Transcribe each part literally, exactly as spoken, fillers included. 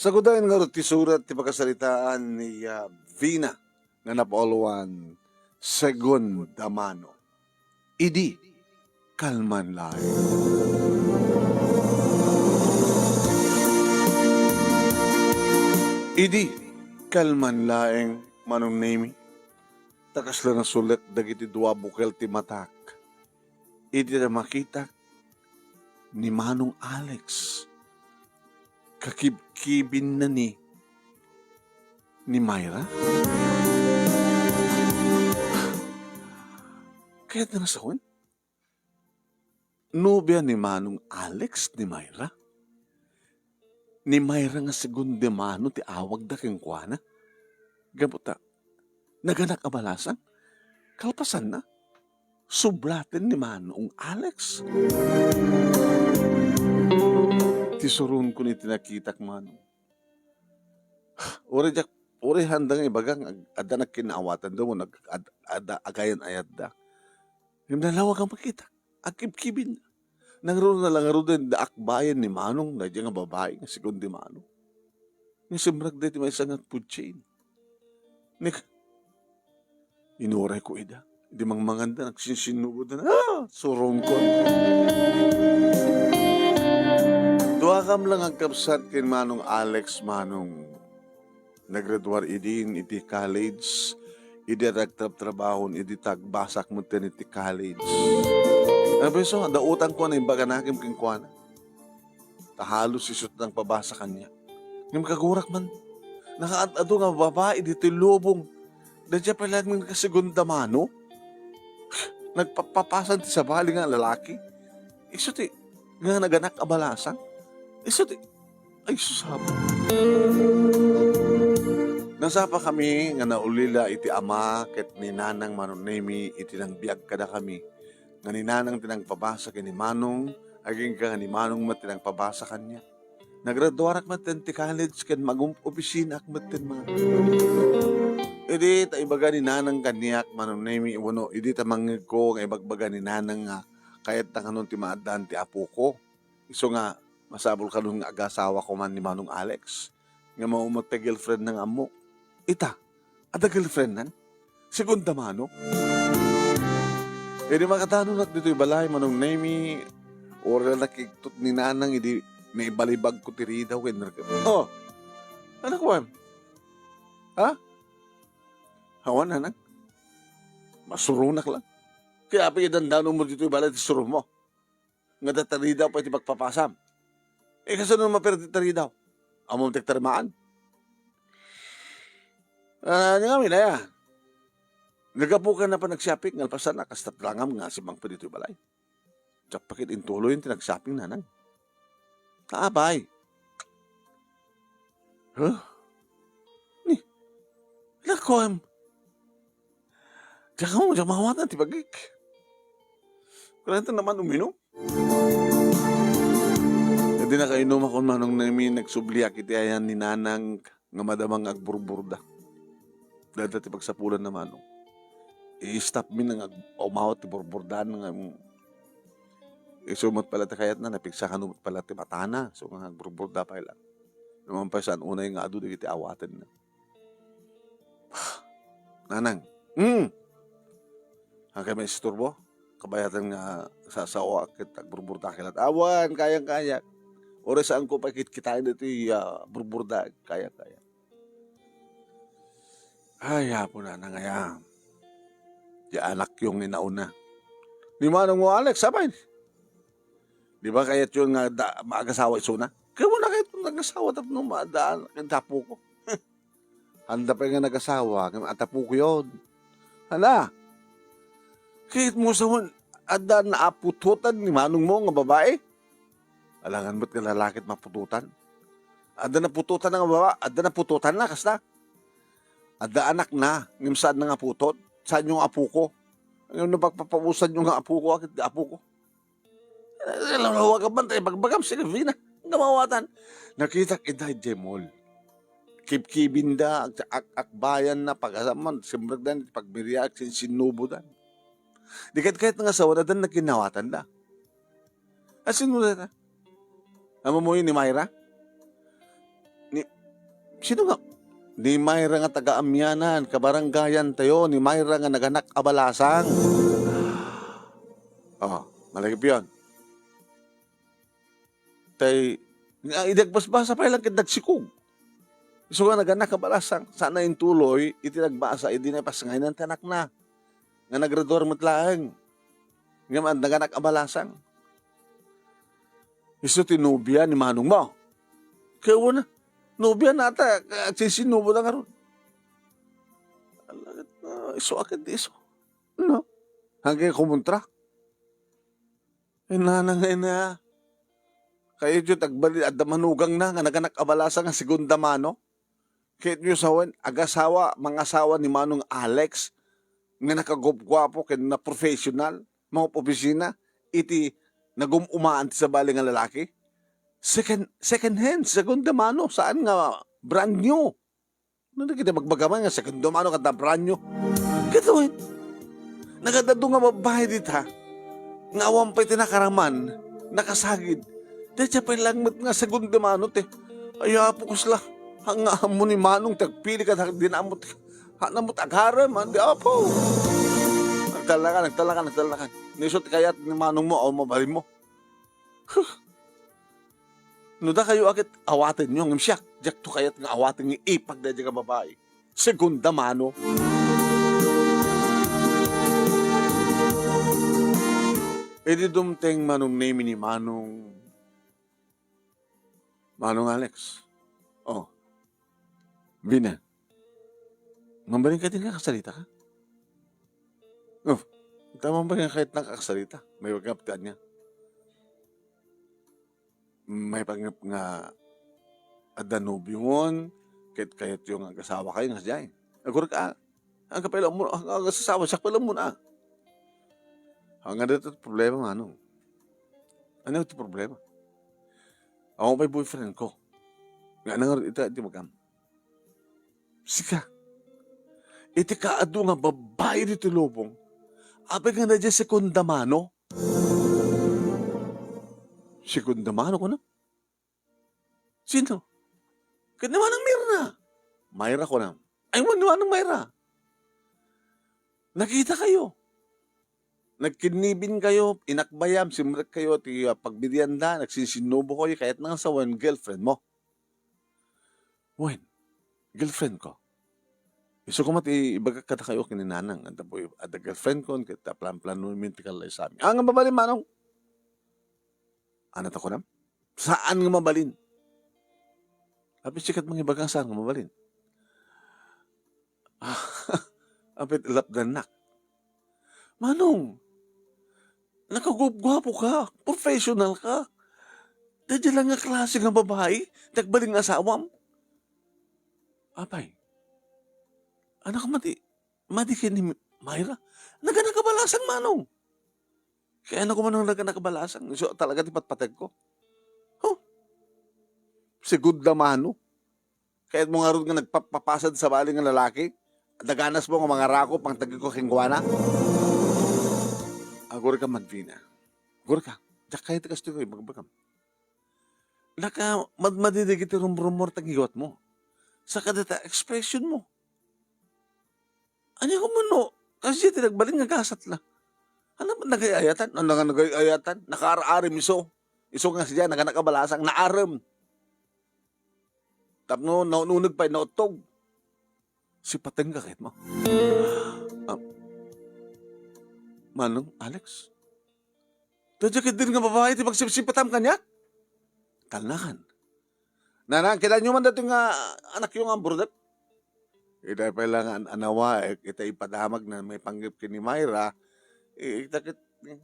Sagudayen ngarud ti surat ti pakasaritaan ni, ah, Vina nga napauluan, Segunda Mano. Idi kalman laeng. Idi kalman laeng, Manong Nemi, ta kasla nasulek dagiti dua bukel ti matak. Idi ta makitak ni Manong Alex, kakibkibinna ni, ni Myra? Kayatna nga sawen? Nobia ni Manong Alex ni Myra? Ni Myra nga Segunda Mano ti awagda kenkuana. Gapu ta, naganak a balasang. Kalpasanna, subraten ni Manong Alex. Ti suronkon iti nakitak, Manong. Uray diak, uray haanda nga ibaga nga ag-, adda nagkinnaawatan da, wenno ag-, ad-, adda agayan-ayatda. Ngem nalawag a makita. Agkibkibin. Nangruna la ngaruden da akbayan ni Manong daydiay nga babai nga Segunda Mano. Nga simrek daytoy maysa nga food chain. Ni-, inurayko ida. Idi mangmanganda, nagsinsinnubodan. Ah! Suronkon. Duakam la nga agkabsat ken Manong Alex, Manong. Naggraduar idin iti college, idi nagtrabtrabahon, idi ta agbasak metten iti college. Abiso, adda utangko nga imbaganakem kenkuana. Ta halos isu ti nangpabasa kaniak. Ngem kagurak man, nakaad-adu nga babai ditoy lubong. Daydiay pay laeng nga Segunda Mano. Nagpapapasan ti sabali nga lalaki. Isu ti nga naganak a balasang. Isu ti Ay, sus, apo. Nasapa kami nga naulila iti ama ket ni Nanang Manong Nemi iti nangbiag kadakami, nga ni Nanang ti nangpabasa ken ni Manong, agingga nga ni Manong met ti nangpabasa kaniak. Nagraduarak metten ti college ken magum-, opisinaak metten, Manong. Idi ta ibaga ni Nanang kaniak, Manong Nemi, wenno idi ta mangngegko nga ibagbaga ni Nanang nga kayatna kanon ti maaddaan ti apoko. Isu nga, masapul kanon nga agasawa koma ni Manong Alex, nga mao met ti girlfriend na nga ammok. Ita, adda girlfriend nan? Segunda mano? Idi makadanonak ditoy balay, Manong Nemi, uray la nakigtot ni Nanang idi naibalibagko ti ridaw ken rek-, "Oh, ano kuan? Ha? Awan, Nanang. Masuronak lang. Kaya apay idandanon mo ditoy balay ti surom mo?" Nga adda ti ridaw pay ti pagpapasam. Eh, kasano maperdi ti ridaw? Ammom ti agtarimaan? Ah, ania ngamin aya? Nagapukan na pa nag-shopping, nalpasan na, kasta langam nga simangpet ditoy balay. Diak pa ket intuloyen ti nag-shopping, Nanang. Apay. Huh? Ni, lakuam. Diak mo, diak mawatan ti bagik. Kailangan naman uminom. Idi nakainumakon, Manong Nemi, nagsubliak iti ayan ni Nanang nga madama nga agburburda. Dayta ti pagsapulanna, Manong. I-stop mi nga ag-, umawat ti burburdaan nga, mm, isu met pala ti kayatna, napigsa kano met pala ti matana. So, nga agburburda pay lang. Naman pay saan unay nga adu dagiti awatenna. Nanang. Hmm. Hankay maisturbo? Kabayatan nga sasaoak ket agburburda ket awan, kayang-kayak. Uray saanko pay kitkitaen ditoy, ah, burburda, kayang-kayak. Ay, Apo, Nanang, aya. Ti anakyo nga inauna. Ni manong mo, Alex, apay? Di ba kayatyo nga da-, maagasawa isuna? Kaya mo na kayo nagasawa tapno maadaan ken apoko. Anda pay nga nagasawa, ngem apoko yon. Hala, kayat mo sa adda naaputotan ni manong mo nga babae? Alangan met nga lalaki ti maputotan. Adda naputotan nga baba-, adda naputotan na, kasta. Adda anak na, ngem saan na nga putot? Saan yung apoko? Ngem no pagpapabusan yung nga apoko, akit apoko? Lawag man tayo, bagbagam, sige, Vina. Ang gamawatan. Nakitak ida, Jemol. Kibkibinda, ak-, ak-, akbayan na, pag-asaman, simrek na, pagmiriak, sin-, sinubo dan. Di kahit, kahit nga asawa na dan, nagkinawatan da. Asin mo na. Amo mo yun ni Myra? Ni, sino nga? Ni Myra nga taga-Amianan, kabarangayan tayo, ni Myra nga naganak a balasang. Oh, malagip yon. Tay, nga, idi agbasbasa pay lang ket nagsikog. Isu nga naganak a balasang, saan a intuloy, iti nagbasa, idi napasngaynan ti anakna. Nga nagrador met laeng. Ngem naganak a balasang. Isu ti nobia ni manong mo. Kaya wala. Nobia na ata, agsinsinubo na ngarud. Ala, ah, isu akin ti isu. No? Hanggang kumontra. Ay, nanang, ay na. Kayo, Diyot, agbali, adda manugangna nga naganak a balasang nga segunda mano. Ket niyo sawen, agasawa, mangasawa ni Manong Alex, nga nakagupguapo ken na professional, mga opisina, iti nagum-umaan ti sabali nga lalaki. Second, second hand, segunda mano, saan nga brand new. No, dagiti magbaga man nga segunda mano ket brand new. Ket wen, nagadado nga babbai dita, nga awan pay ti nakaraman, nakasagid. Dayta pay lang met nga segunda mano ti, ay, Apo, kasla, nga ammo ni Manong ti agpili ket dinamot, hanamot agarem, andi, Apo. Nagtalakan, nagtalakan, nagtalakan. Niso ti kayat ni Manong mo, awan mabalin mo. Huh. No dakayo a ket awatenyo, ngem siak, diakto kayat nga awaten nga ipag daydiay nga babai. Segunda mano. Idi dumteng Manong Nemi ni Manong, Manong Alex. Oh. Bina. Mambalin ka din nga kasarita ka? Oh, tama ba nga kahit nakakasarita? May pagngap ka niya. May pagngap nga adda nobyo ngon, kahit kayat yung agasawa kayo nga siya eh. Agur ka, ang kapailan mo, ang agasawa siya, kapailan mo na. Ang nga dito problema, ano? Ano ito problema? Ako may boyfriend ko. Nga nang ita, iti magam. Sika. Iti kaadu nga babbai ditoy lubong. Apay nga na diay segunda mano? Segunda mano ko na? Sino? Ket ni Manang Mirna. Myra ko na. Ay, ni Manang Myra. Nakita kayo. Nagkinnibin kayo, inakbayam, simrek kayo, ti, ah, pagbidianda, nagsinsinubo kayo, kayat na nga sa wen, girlfriend mo. Wen, girlfriend ko. Isu ko met i-, ibagak kada kayo ken ni Nanang, adda boy-, adda girlfriend ko, ket plan-plano mi ti kalaysami. Ah, nga mabalin, Manong? Ano ta kunam? Saan nga mabalin? Apit sikat mangibaga saan nga mabalin. Apit lapdannak. Manong, nakagupguapo ka, professional ka. Daydiay lang nga klase nga babai, nagbalin nga asawam. Apay, anak mati, madi ken ni Myra, nagana kabalasang Manong. Kaya na kuman ang nagana kabalasang, so talaga ti patpateg ko. Huh? Segunda mano. Kayat mo ngarud nga nagpapapasad sabali nga lalaki? Daganas mo nga mangarakop pangtagik ko kenkuana? Agurka, Madvina. Agurka. Diak kayat ti kastoy ko, ibagbagam. Naka, mad-, madidigi ti rumrumor ta giwat mo. Saka data expression mo. Ania ko man no, kasi ti nagbalin nga gasat la. Ano ba nagay-ayatan? Ano nga nagay-ayatan? Nakaar-arim iso. Iso nga siya, nagana kabalasang, naarem. Tapno, naununeg pay, nauttog. Sipateng ka ket mo. Ah, Manong Alex? Daydiay ket din nga babai ti pagsipsipatam kaniak? Kalnakan. Nanang, kitaan nyo man dati nga anakyo nga burdet? Ita pay lang an-, anawa, eh, ita ipadamag na may panggip ken ni Myra, eh, ita ket, eh,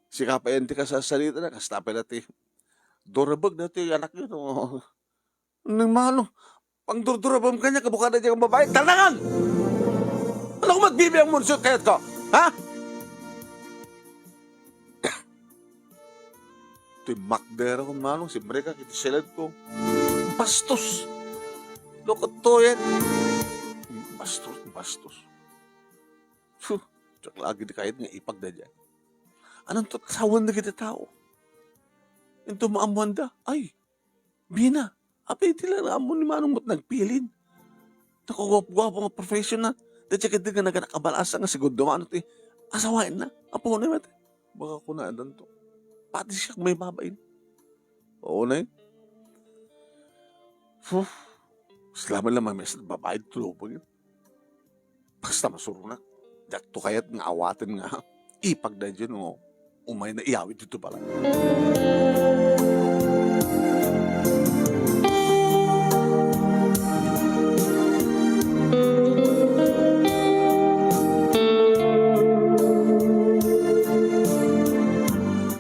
sika pay ti kasasalita na, kasta pay dati. Durabag dati anakyo, no? Ni Manong, pangdurdurabam kaniak, kabukada diay nga babai, talagan! Ano ko magbibiang munsot kayat ko? Ha? Ti makdera ko, Manong, simrek iti siled ko. Bastos! Lokotoyen! Bastos, bastos. Puh, diak lagi di kayat nga ipag daydiay. Ananto sawen dagiti tao? Into maammoanda, ay, Bina, Apay iti la nga ammo ni Manong met nagpilin. Naku, guap-guapo nga professional. Dayta ketdi nga naganak a balasang nga segundo mano ti asawaenna. Apo na met. Baka kuna danto. Pati siya may babain. Oo na eh. Huh. Salamat lang, mami, sa babae, tulog pa yun. Basta masuronak. Diak to kayat nga awaten nga ipag daydiay no umay na iyawid dito pala.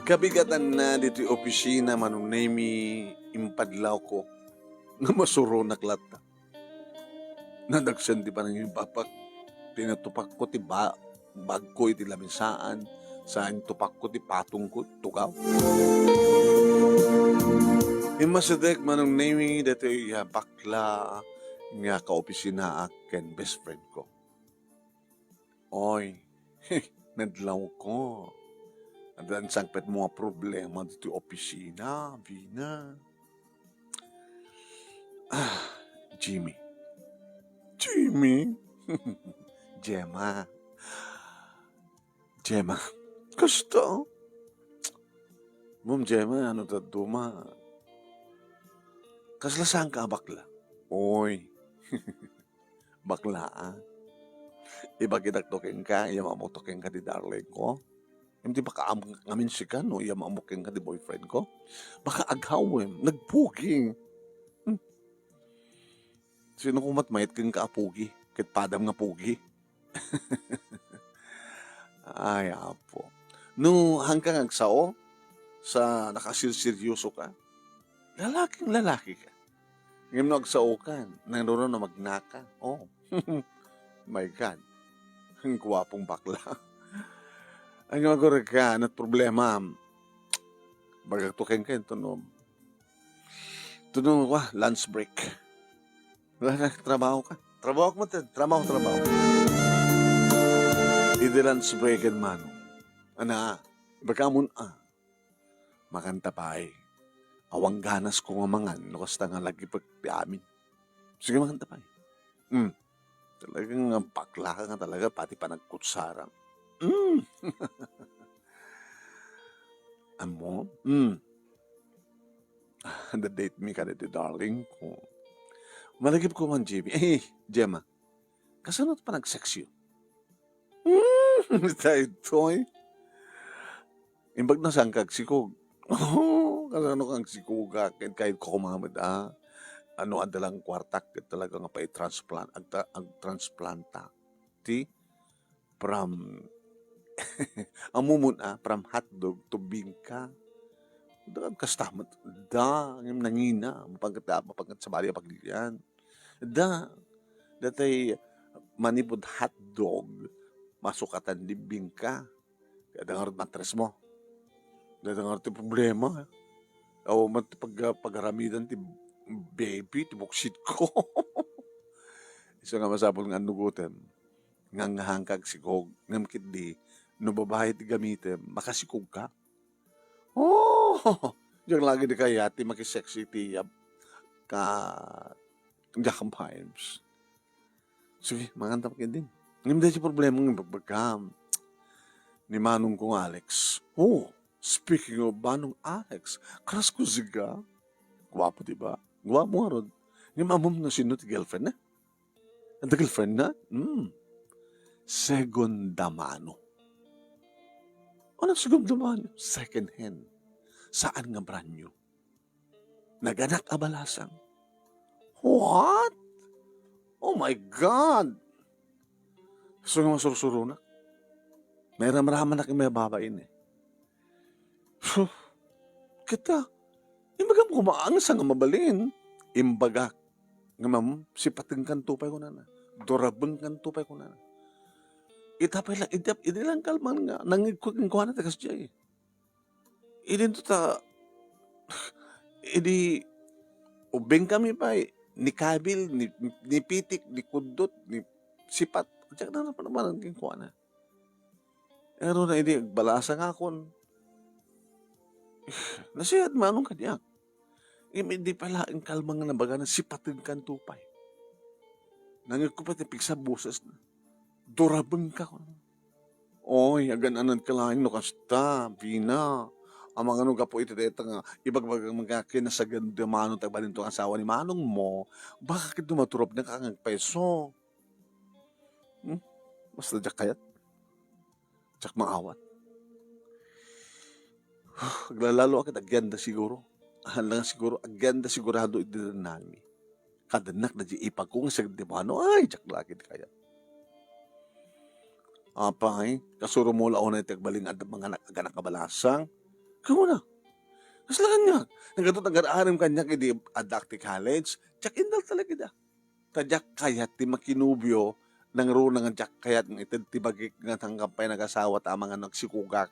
Kabigatanna ditoy opisina, Manong Nemy, impadlawko nga masuronak latta. Nadagsen ti panangibagbagak. Pinatupakko ti ba-, bagko iti lamisaan, sa intupakko ti patongko, tugaw. Immasideg, Manong Nemy, daytoy a bakla nga kaopisinaak ken best friend ko. Oy, nadlawko. Addan sangpetmo nga problema ditoy opisina, Vina. Ah, Jimmy. Jimmy? Gemma. Gemma. Kasta? Mom Gemma, ano ta duma? Kasla saan ka a bakla? Oy. Bakla, ah. Ibagidak to kenka, iya mamok to kenka ti darling ko. Ngem ti makaammo ngamin sika no iya mamok kenka ti boyfriend ko. Baka aghawem, nagpugi. Hmm. Sino ko met mayat kenka a pugi? Ket padam nga pugi. Ay, apo. No, hangka nga agsao, sa nakasirseryoso ka, lalaking lalaki ka. Ngem no agsao ka, nang runo na magnaka. Oh. My God. Ang guwapong bakla. Ang agurag ka, anat problema? Bagak to kenka, ito no. Ito no, wa, lunch break. Wala na, trabaho ka. Trabaho ka, matan. Trabaho, trabaho. Idi lunch break, man. Ana, ibagam, ah. Makanta pay. Awan ganas ko nga mangan, no kasta nga lagi pag ti amin. Sige, makanta pay. Hmm. Talagang bakla ka nga talaga, pati panagkutsara. Hmm. Amo? Hmm. The date me ka diti, darling ko. Malagip ko man, Jimmy. Eh, Gemma, kasano ti panag-sex yo? Hmm, daytoy. Imbag na saan ka agsikog? Oh, kasano ka agsikog, ah? Ket kayat ko kumamed, ah. Ano, adda lang kwartak, ket talaga nga pa-transplant, agta-, agtransplanta. Ti, from, ammom, ah, from hotdog to bingka. Da, kasta met, da, ngem nangina, mapangkat, mapangkat sa bali a pagilian. Da, datay manipud hotdog, masukatan ti bingka. Kaya da ngarud matres mo. Kaya da ngarud ti problema. Awan met ti pag-, pagaramidan ti baby, ti buksit ko. Isu nga masapul nga annugotem, nga, nga hangka agsikog, ngem ketdi, no babai ti gamitem, makasikog ka. Oh! Diak lagi di kayat ti makisexy ti, ah, ka, Jack Vibes. Sige, mangan ta ketdin. Ngem daytoy problema nga ibagbagam. Ni manong kong Alex. Oh, speaking of manong Alex, crush ko siya. Guwapo, di ba? Guwapo ngarud. Ngem ammom no sino ti girlfriend na? Adda girlfriend na? Hmm. Segunda mano. Ano segunda mano? Second hand. Saan nga brand new? Naganak a balasang. What? Oh my God! So nga masursuronak. May ramramanak yung may babain eh. Phew. Kita, imbagam kumaansa nga mabalin. Imbagak nga mam-, sipateng kanto pay kunana. Durabeng kanto pay kunana. Ita pay lang, ita, ita lang kalman nga, nangigko, kuana, tagas jay. Idinto ta, idi ubing kami pay, ni kabil, ni, ni pitik, ni kudot, ni sipat. Diak na napanamanan kenkuana. Pero na idi agbalasa nga akon, nasiat manong kaniak. Ngem idi pay laeng kalma nga nabagana, sipatenkanto pay. Nangngegko pay ti pigsa a bosesna. Durabengka, kunana. Oy, agan-anadka laeng no kasta, Vina. Amangan no gapu iti dayta nga ibagbagam nga kinasaganda mano ti agbalinto nga asawa ni manongmo, baka ket no maturobnaka nga agpayso. Hmm? Basta diak kayat. Diak maawat. Aglalalo a ket agyanda siguro. Ahan la nga siguro, agyanda sigurado iti dandanami. Kadennak da di ipagko nga sagdimano, ay, diak la ket kayat. Apay, kasuro mo la unay ti agbalin adda manganak, aganak a balasang. Kauna, kasla kaniak, nagadu agar-arem kaniak idi addaak ti college, diak indal talaga da. Ta diak kayat ti makinubio, nangruna nga diak kayat nga ited ti bagik nga sangkan pay nagasawa ta amangan no agsikugak.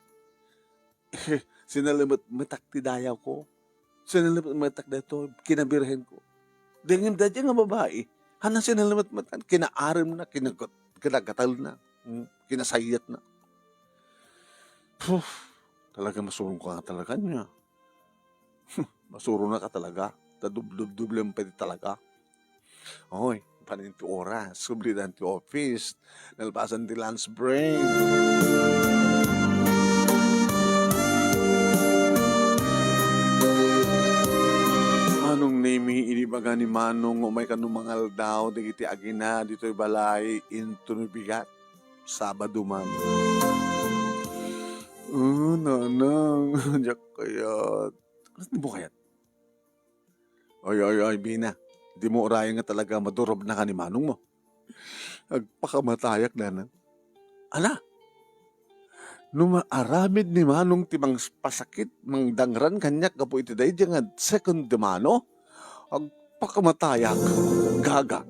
Sinalemetmetak ti dayawko. Sinalemetmetak daytoy, kinabirhenko. Dengngem daydiay nga babai, haan a sinalemetmetan, kinaaremna, kinagat-, kinagatelna, mm, kinasayetna. Puh, talaga masuronka nga talaga nia. Masuronaka talaga. Ta dub-, dub-, doble pay ti talaga. Oy, panin ti oras. Sublidan ti office. Nalpasan ti lunch break. Manong Nemi, idi baga ni Manong nga umay kano mangaldaw dagiti agina ditoy balay, intono bigat. Sabado man. Oh, nanang, diak kayat. Ano mo kayat? Oy, oy, oy, Bina. Dimo urayen nga talaga madurobnaka ni manongmo. Agpakamatayak, nanang. Ala? No maaramid ni manong ti mangpasakit, mangdangran kaniak gapu iti daydiay nga second mano, agpakamatayak, gaga.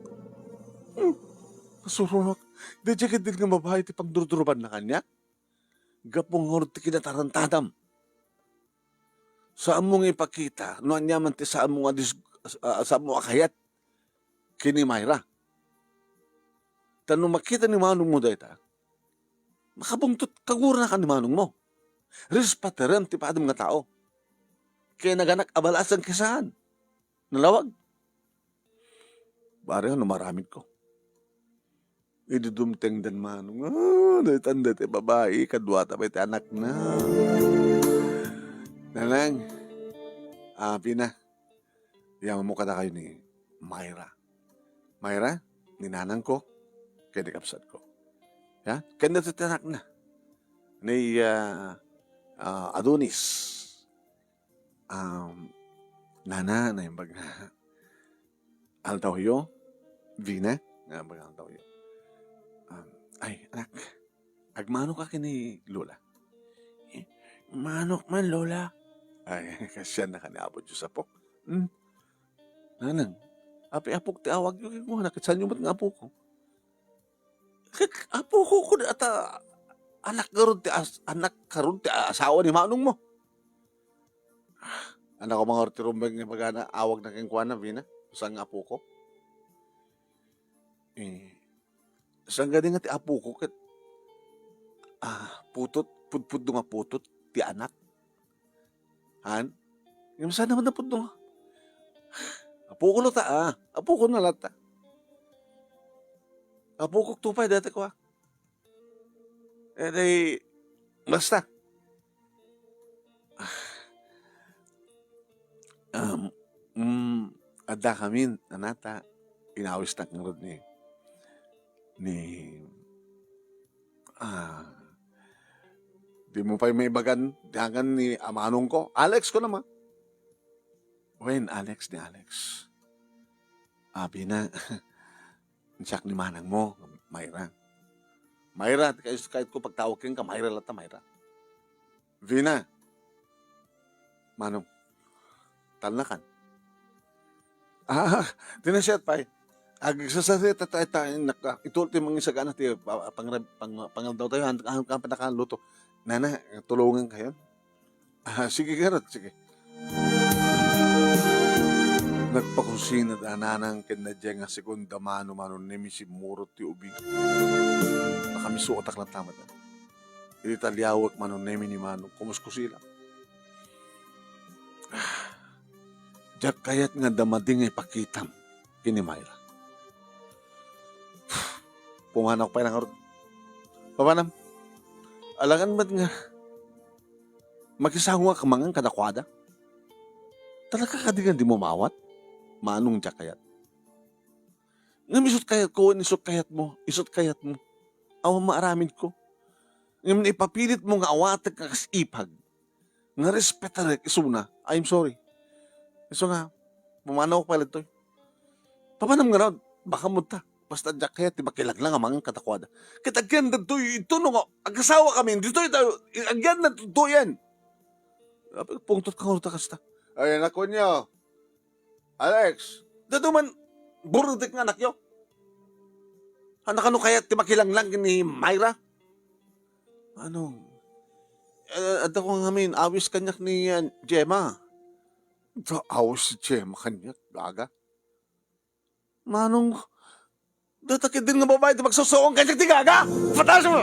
Hmm, nasuronak. Daydiay ketdi nga babai ti pagdurdurobanna kaniak? Gapu ngarud ti kinatarantadam. Saanmo nga ipakita no ania man ti saanmo nga dis-, ah, saanmo a kayat ken ni Myra. Ta no makita ni manongmo dayta, makabungtot, kagurana ken ni manongmo. Respetarem ti padem nga tao. Kaya naganak a balasang kisan. Nalawag. Bareng no maaramidko. Idi dumtengdan manong, ah, daytan dayta babai, kaduata pay ti anakna. Nanang, ah, Bina, yamanmo kadakayo ni Myra. Myra, ni nanangko, ken ni kabsatko. Ya, ken dayta ti anakna. Ni, ah, ah, Adonis. Um, nana, naimbag nga aldawyo, Vina, naimbag nga aldawyo. Um, ay, anak, agmanoka ken ni Lola? Eh, manok man, Lola. Ay, kasian na ka ni Apo Diyos, apok. Hmm? Nanang, api-apok ti awagyo, kenkuana, ket saanyo met nga apoko? Ket apoko ko dayta, anak ngarud ti as-, anak ngarud ti asawa ni manongmo. Anak ko mangarud ti rumbeng nga ibagana, awagna kenkuana, Vina, saan nga apoko? Eh, saan gani nga ti apoko ket, ah, putot, pudpudno nga putot ti anak? Han? Ngem saan naman napudno nga? Apoko latta, ah. Apoko na latta. Apoko to pay dayta kua. Eh, di, basta. Um, mm, adda kami, anata, inawisnak ngarud ni, ni, ah, di mo pay maibagan, di agan ni amanong ko. Alex ko naman. Wen, Alex, ni Alex. Abi na, siak ni manang mo, Myra. Myra, ti kayat ko pagtawag kenka, Myra latta, Myra. Vina. Manong. Talnakan. Ah, di na siya, pay. Agsasasita tayo, tayo, naka, ito ti mangisagana ti pa-, pangra-, pang-, pangaldaw tayo, han, han, han, nakaluto. Nana, tulungan kayo. Ah, sige, garot, sige. Nagpakusina da nanang ken daydiay nga segunda mano, mano ni misimmurot ti ubi. Nakamisuotak lang tamat. Iti taliawek mano ni ni mano, kumuskusi lang. Ah, Diak kayat nga adda madi nga ipakitam ken ni Myra. Pumanawak pay la ngarud. Papanam, alangan met nga makisangak mangan kadakuada. Talaga kadi nga di mo maawat? Manong diak kayat? Ngem isut' kayatko, wen isut' kayatmo, isut' kayatmo. Awan maaramidko. Ngem no ipapilitmo nga awatek nga kas ipag, nga respetarek isuna, I'm sorry. Isu nga, pumanawak pay la ditoy. Papanam ngarud, baka mo ta. Basta diak kayat ti makilanglang a mangan kadakuada. Ket agyan ditoy, ito no nga, agasawakami, ditoy tayo, agyan ditoy yan. Apay, pungtot ka ngarud ta kasta. Ay, naku nyo. Alex, dito man, burudek nga anakyo. Ano kano kayat ti makilanglang ni Myra? Ano? Eh, adda ko ngamin, awis kaniak ni, ah, Gemma. Da awis si Gemma kaniak, gaga. Manong, data ketdin nga babai ti magsusuong kaniak ti gaga? Patas mo!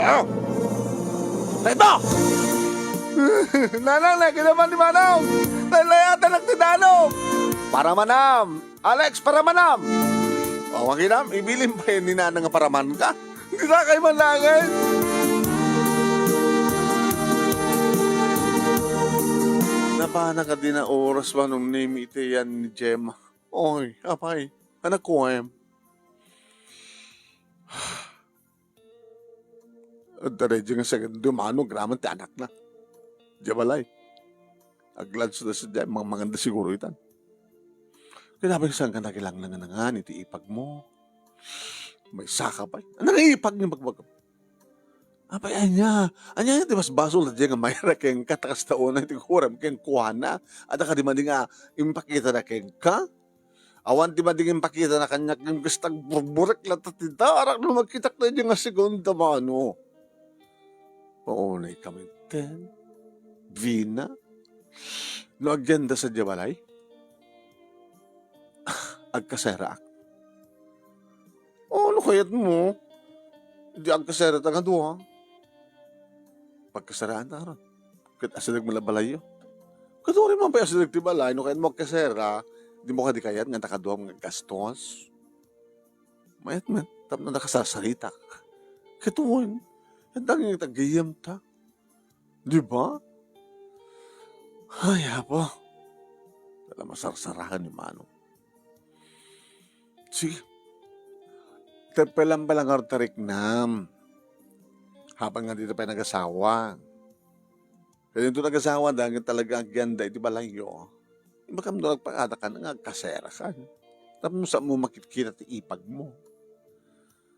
Dayto! Nanang, nakita man ni Manong! Nalayatan ti danom! Para manam! Alex, para manam! O, makinam, ibilin pa yan ni Nanang nga paraman ka. Hindi na kayo manangan. Napana ka din na oras, Manong Nemi, iti yan ni Gemma. Oy, apay, anak ko, em. Adda ready nga second dumano, graman ti anakna. Diay balay. Aglansda sadiay, mangmanganda siguro itan. Kaya apay saan ka nakilanglangan iti ipag mo? May saka pay. Anong ipag ni bagbagam? Apay, ania? Ania nga ti basbasol daydiay nga Myra kenka, ta kasta unay ti kuram kenkuana. Adda kadi madi nga impakita na kenka? Awan ti madi nga impakita na kaniak, ngem kasta agburburek latta ti darak no makitak daydiay nga segunda mano. Paunay kami ten, Vina. No agyan da sadiay balay, agkaseraak. O, no kayat mo, di agkasera ta nga dua. Pagkaseraanta ngarud. Ket asideg man la balayyo. Ket uray man pay asideg ti balay, no kayat mo agkasera, di mo kadi kayat nga ta kaduam nga aggastos. Mayat met, tapno nakasarsarita. Ket wen, adda nga ti aggiyemta. Di ba? Ay, apo. Talaga masarsarakan ni Manong. Sige. Teppelam pay la ngarud ta riknam. Hapan nga dita pay nagasawa. Kaya dito nagasawa, dagit talaga agyanda iti balayyo. Imbagam no agpakadakan nga agkaserakan. Tapno saan mo makitkita ti ipag mo.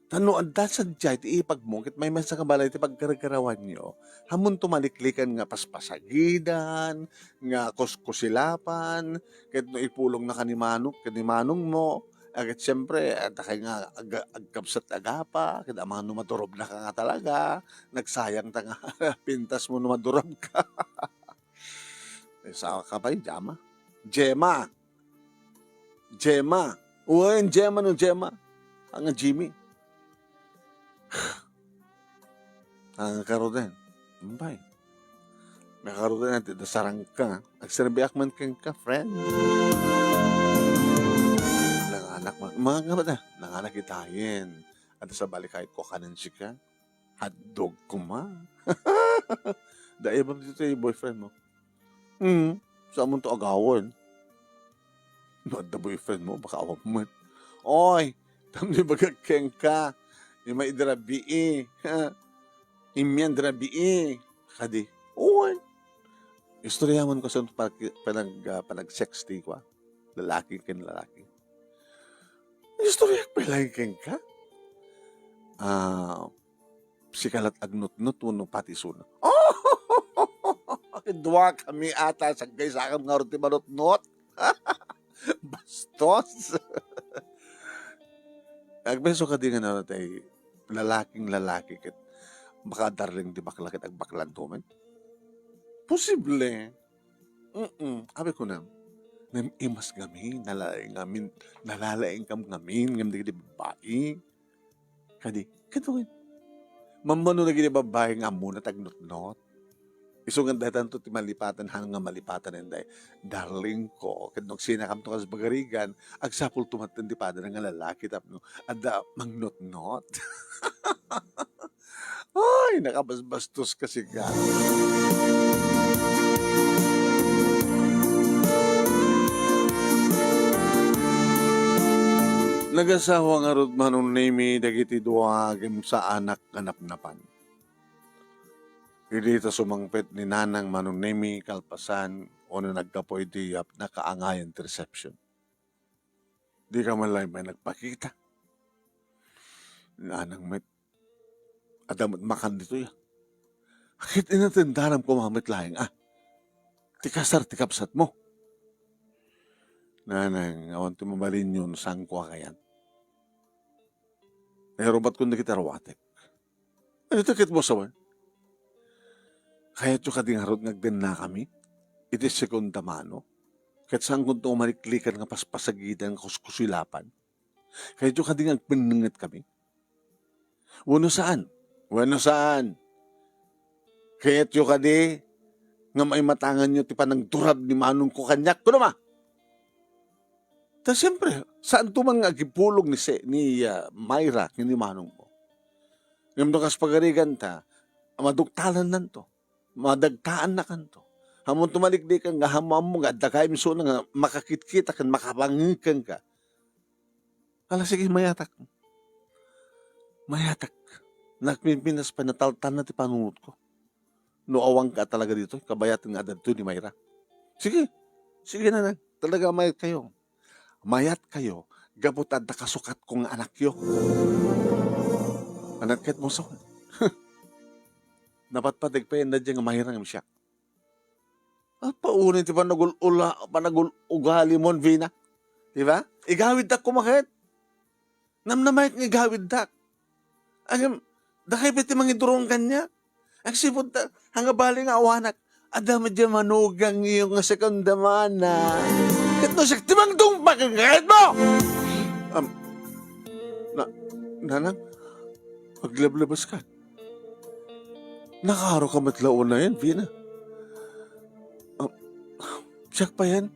Ta no adda sadiay ti ipag mo, ket maymaysa nga balay ti paggargarawanyo, ammonto maliklikan nga paspasagidan, nga kuskusilapan, ket no ipulong na ka ni Manong, ken ni Manong mo, a, ket siempre, adda kay nga ag-, agkabsat agapa, ket amangan no madurobna ka nga talaga, nagsayang ta nga pintas mo no madurobka. Eh, saan ka pay, Jama? Gemma! Gemma. Wen, Gemma no Gemma. Ania Jimmy. Ania karuden. Umbay. Ania karuden ti dasarangka. Agserbiak man kenka, friend. Nanganak man. Mga nga ba na? Nanganak itayen. At sa balik kahit ko kanan sika. Hotdog koma. Dayta ibam ditoy boyfriend mo. Hmm, saan mo to agawan? No adda boyfriend mo, baka awan met. Oy, tapno ibagak kenka. Ima idi rabii. Ha? Immian idi rabii. Kadi. Oy. Istorya man ko sa panag-, panag-, ah, panag-sexting ko, ah. Lalaki ken lalaki. Istorya pay laeng kenka? Ah, sika lat agnutnot wenno pati isuna? Dua kami ata, saggaysakam ngarud ti manutnot. Bastos. Agbeso kadi nga na tay lalaking lalaki ket makadarling ti bakla ket agbaklanto met? Posible. Mm, abi ko na, "Ngem imas ngamin, nalalaing ngamin, nalalaing kam ngamin, ngem dagiti babbai." Kadi, kaduin. Mammano dagiti babbai nga ammona ti agnutnot. Isu nga daytanto ti malipatan, haan nga malipatan, inday. Darling ko, ket no agsinakamto kas bagarigan, agsapulto met ti padana nga lalaki tapno adda mangnotnot. Ay, nakabasbastos ka, sika. Nagasawa ngarud Manong Nemy dagiti dua ngem saanak nga napnapan. Idi ta sumangpet ni Nanang Manong Nemy kalpasan wenno naggapu iti yap-, nakaangayan ti reception. Dika man laeng pay nagpakita. Nanang met, adda met makan ditoy, a. Ket inatendanam koma met laeng, a, ti kasar ti kabsatmo. Nanang, awan ti mabalinyo no saanko a kayat. Nayarubatkon dagiti aruatek. Ania ti kayatmo a sawen? Kayatyo kadi ngarud nga agdennakami iti segunda mano? Ket saankonto a maliklikan nga paspasagidan nga kuskusilapan? Kayatyo kadi nga agpennengetkami? Wenno saan? Wenno saan? Kayatyo kadi nga maimatanganyo ti panangturab ni manongko kaniak? Kunam a! Ta siempre, saanto man nga agipulong ni se-, ni, ah, Myra ken ni manongmo. Ngem no kas pagariganta, maduktalannanto, madagtaannakanto. Ammonto maliklikan nga ammo-ammo nga adda gayam isuna nga makakitkita ken makapangen kenka. Ala, sige, mayatak. Mayatak. Nagpimpinas pay, nataltalna ti panunotko. No awanka talaga ditoy, kabayaten nga adda ditoy ni Myra. Sige. Sige, Nanang. Talaga, mayat kayo. Mayat kayo, gapu ta adda kasukatko nga anakyo. Ania ti kayatmo a sawen? Napatpateg pay daydiay nga Myra ngem siak. Apay unay ti panagul-ula-, panagul-ugalimon, Vina. Di ba? Igawiddak koma ket. Namnamaek nga igawiddak. Ngem, dakay pay ti mangiduron kaniak. Agsipud ta, haan nga bali nga awanak, adda met diay manugangyo nga segunda mano. Ket no siak ti mangtungpal ken kayatmo! Am, na, Nanang, aglablabaska. Nakaaro ka met la unayen, Vina. Ah, siak payen.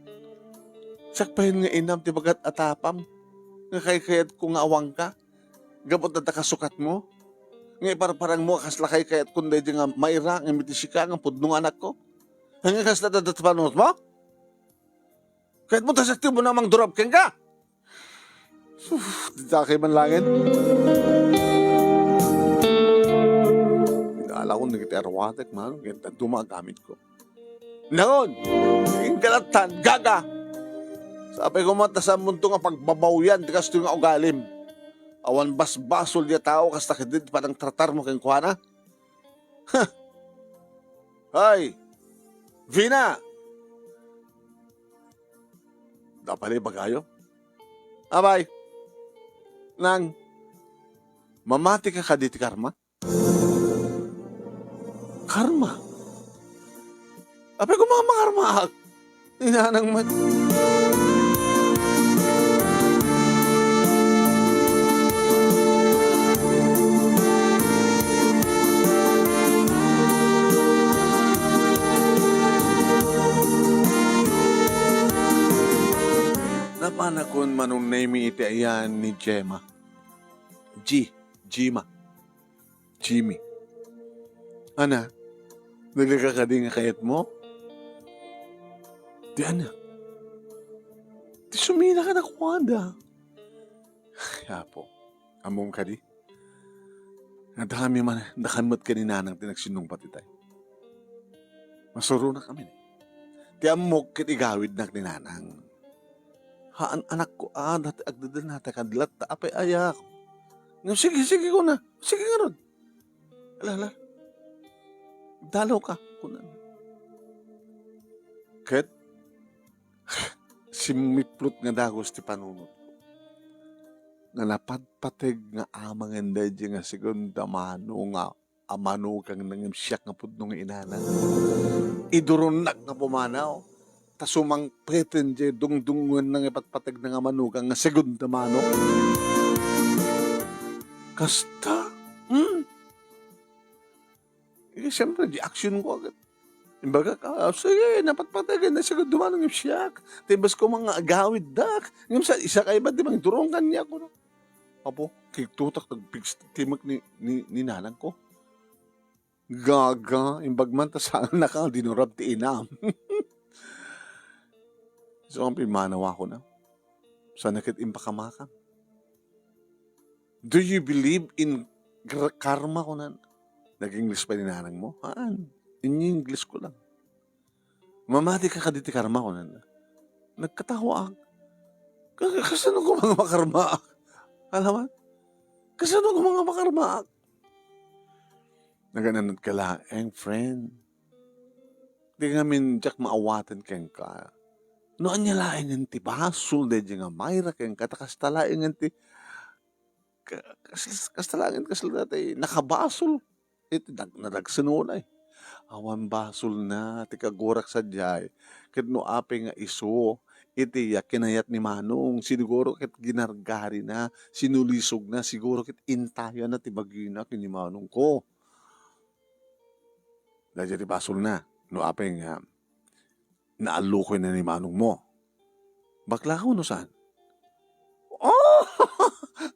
Siak payen nga inam ti bagat a tapam nga kaykayatko nga awanka. Gapu ta adda kasukatmo nga iparparangmo a kasla kaykayatko daydiay nga Myra ngem iti sika nga pudno nga anakko. Ania kasta ti panunotmo? Kayatmo ta siak ti umuna a mangturab kenka? Sus, dita kay manlagen. Pinalakon dagiti aruatek, man, ket adda maagamitko. Nangon, inkalattan, gaga. Sapay koma ta saanmonto nga pagbabawian ti kastoy nga ugalim. Awan basbasol diay tao kasta ketdi ti panangtratarmo kenkuana. Huh! Hay! Vina! Apay la ibagayo? Apay, Nang, mamatika kadi ti karma? Karma? Apay koma a makarmaak? Ni Nanang met. Napanakon Manong Nemy iti ayan ni Gemma. G, Gemma. Jimmy. Ana, nalika kadi nga kayatmo? Ti ana? Ti sumila kadakuada. Ay, Apo, ammom kadi? Adda kami man, adda kami met ken ni Nanang ti nagsinnungpat itay. Masuronak amin. Ti ammok ket igawidnak ni Nanang. Haan, anakko, a, dati agdadalnata kadi latta, apay ayak. Ngem, sige, sige, kuna. Sige ngarud. Ala, ala. Dalaw ka, kuna. Ket, simmiplot nga dagus ti panunotko. Nga napatpateg nga amangen daydiay nga segunda mano nga a manugangna ngem siak nga pudno nga inana. Iduronnak nga pumanaw, ta sumangpeten diay dungdungngenna nga ipatpategna nga manugang nga segunda mano. Kasta? Hmm? Eh, siyempre, di aksiyonko agad. Imbagak, "Ah, sige, napatpatagan na siguro dumanong yung siak. Tibas ko mga agawid dak. Ngem sa, isa ka iba, di bang durong kanya ko na." Apo, kigtutak, nagpigs ti timek ni, ni, ni nanang ko. Gaga, imbag man ta saan na ka, dinurab ti inam. So, ang pimanawa ko na. Sana ket impakamakam. "Do you believe in gr-, karma?" kunan. "Nag-English pa ni nanang mo?" "Haan. In-English ko lang." "Mamati ka kadi ti karma?" kunan. Nagkatawaak. Ka-, kasano ko mga makarmaak? Alaman? Kasano ko mga makarmaak? Nagananad ka laeng, friend. Di ngamin diak maawaten kenka. No ania laengen ti basol daydi nga Myra kenka, ta kasta laengen ti, ka-, kas-, kasta laengen kasla ti nakabasol. Iti dag-, nadagsen unay. Awan basolna ti kagurak sadiay. Ket no apay nga isu, iti ya kinayat ni Manong, siguro ket ginargarina, sinulisogna, siguro ket intayanna ti bagina ken ni Manong ko. Daydiay ti basolna, no apay nga naallukoyna ni Manong mo. Bakla ka wenno saan? Oh!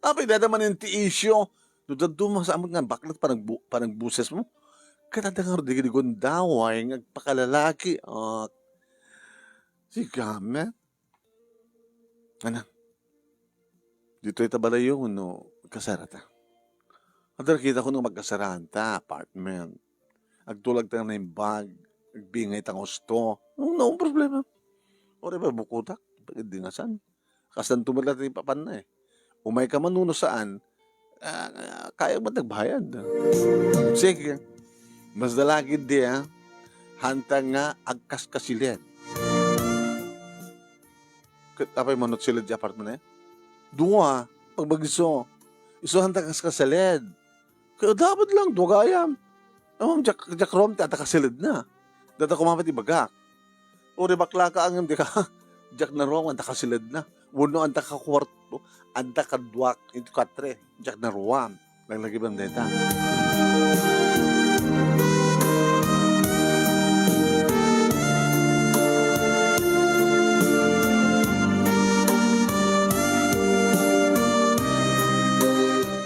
Apay, dada manen ti isyu. No dadduma sa amot nga bakla panagbu-, panagboses mo. Ket adda nga di, di gundaway nga agpakalalaki. Ah, si gamet. Ana, ditoy ta balayo wenno kasarata? Adda nakita ko no magkasaraan ta, apartment. Agtulag ta nga naimbag, agbingay ta nga husto. No, no problema. Uray ba bukotak, pag di nga saan. Kasanto met la ti papanna eh. Umay ka man no saan, ah, kaya met nagbayad. Sige. Mas dalagid di, ah. Hanta nga agkaskasilid. Ket apay manut silid ti apartment eh? Dua, pagbagso. Isu hanta kaskasilid. Kaya dapat lang, dua gayam. Amam, diak, diak ruam ti adda kasilidna. Dada kumapit ibagak. Uri bakla ka angem di ka, diak na ruam, adda kasilidna. Wenno adda ka kuarto, adda ka duak, into katre, diak na ruam. Laglagiban dayta.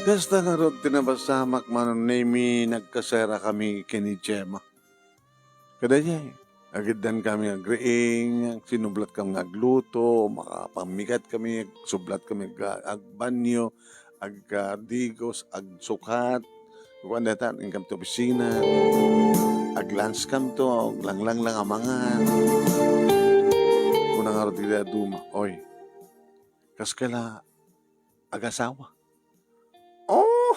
Kasta ngarud ti napasamak, Manong Nemi, nagkasera kami ken ni Gemma. Kadaydiay, agiddan kami agriing, sinublat kami nga agluto, makapammigat kami, sublat kami ag-, agbanyo, agdigos, agsukat. Kuan dayta, inkam to opisina, aglanskam to, langlanglang amangan. Kuna ngarud ti duma, oy, kas kala agasawa. Oh!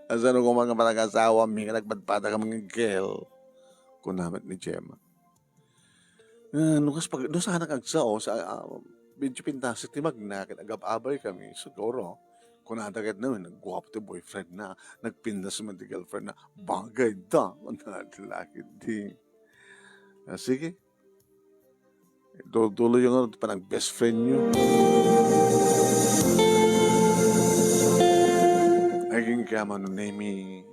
Asano koma nga panag-asawa mi nga nagpadpada ka mga girl? Kuna met ni Gemma. Ah, no kas pag-, no saan ka agsao, sa, ah, medyo pintasek ti magna, ket agab-abay kami, siguro. Kunada ket na, nagguapo ti boyfriend na, nagpintas man ti girlfriend na, bagay da, kunada laki di. Ah, sige. Tutuloy yung ano, panag best friend nyo. Ay, king kaya Manong Nemi,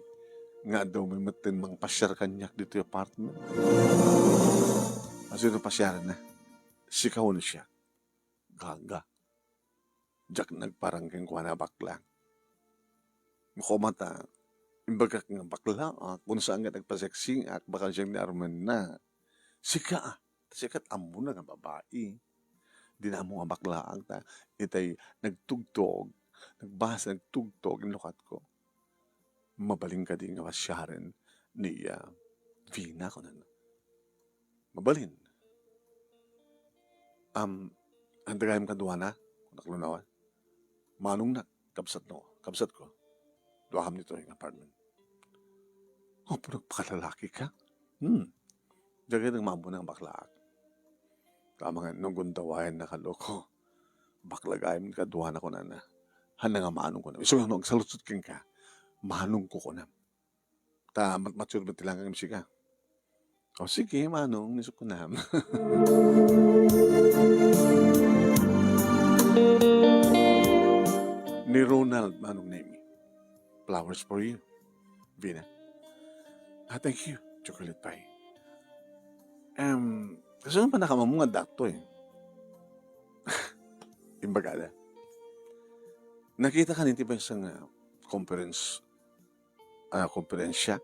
nga daw may matin mang pasyar kanyak dito yung apartment. Asino pasyar na? Sika wenno siya? Gaga. Diak nagparang kenkuana a bakla. Makumata, imbagak nga bakla, ah, kung saan nga nagpaseksing, ah, baka siyang ni Arman na. Sika, ah, sikat ammo na nga babae. Di na ammo nga bakla ang ta-, itay nagtugtog, nagbasa, nagtugtog, inlukat ko. Mabalin kadi nga pasyaren ni, ah, Vina, kunana. Mabalin. Am, handa gayam kaduana, kunak lunawan. Manong na, kabsat no, kabsat ko. Duakam dito yung apartment. Apo, nagpakalalaki ka? Hmm. Diagay nang mambo ng baklaak. Tama nga, nung gundawayan na kaloko. Bakla gayam kaduana ko na na. Handa nga manong ko na. Isu nga no, agsaludsod ken ka. Manong ko ko na. Ta, mat-, mature ba ti langkang M C ka? O sige, manong, ni sukunam. Ni Ronald, Manong Nemi. Flowers for you, Vina. Ah, thank you, chocolate pie. Em, kasano pay nakamammo nga adda daytoy? Imbagada, nakitaka iti maysa nga conference, ah, konferensya.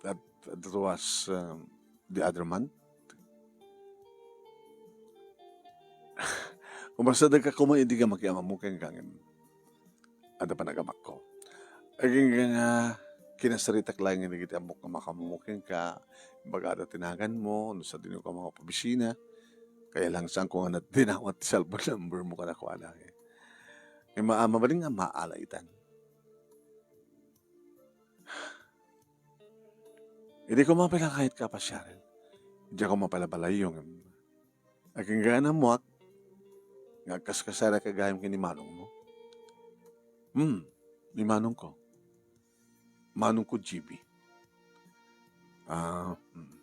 That, that was, um, the other month. Umasidegka koma idi nga makiammo kenka ngem adda panagabakko. Agingga nga kinasaritak laeng dagiti ammok nga makamammo kenka, imbagada ti naganmo, no sadino ka mangpaobisina, kaya lang saanko nga nadinawat ti cellphone number mo kadakuada. Ngem ma-, mabalin nga maala itan. Idi koma pay la kayat ka pasiaren, diak koma pay la balayyo ngem agingga nga ammoak nga agkaskasarek gayam ken ni manongmo. Hmm, ni manongko. Manongko, G B. Ah, hmm.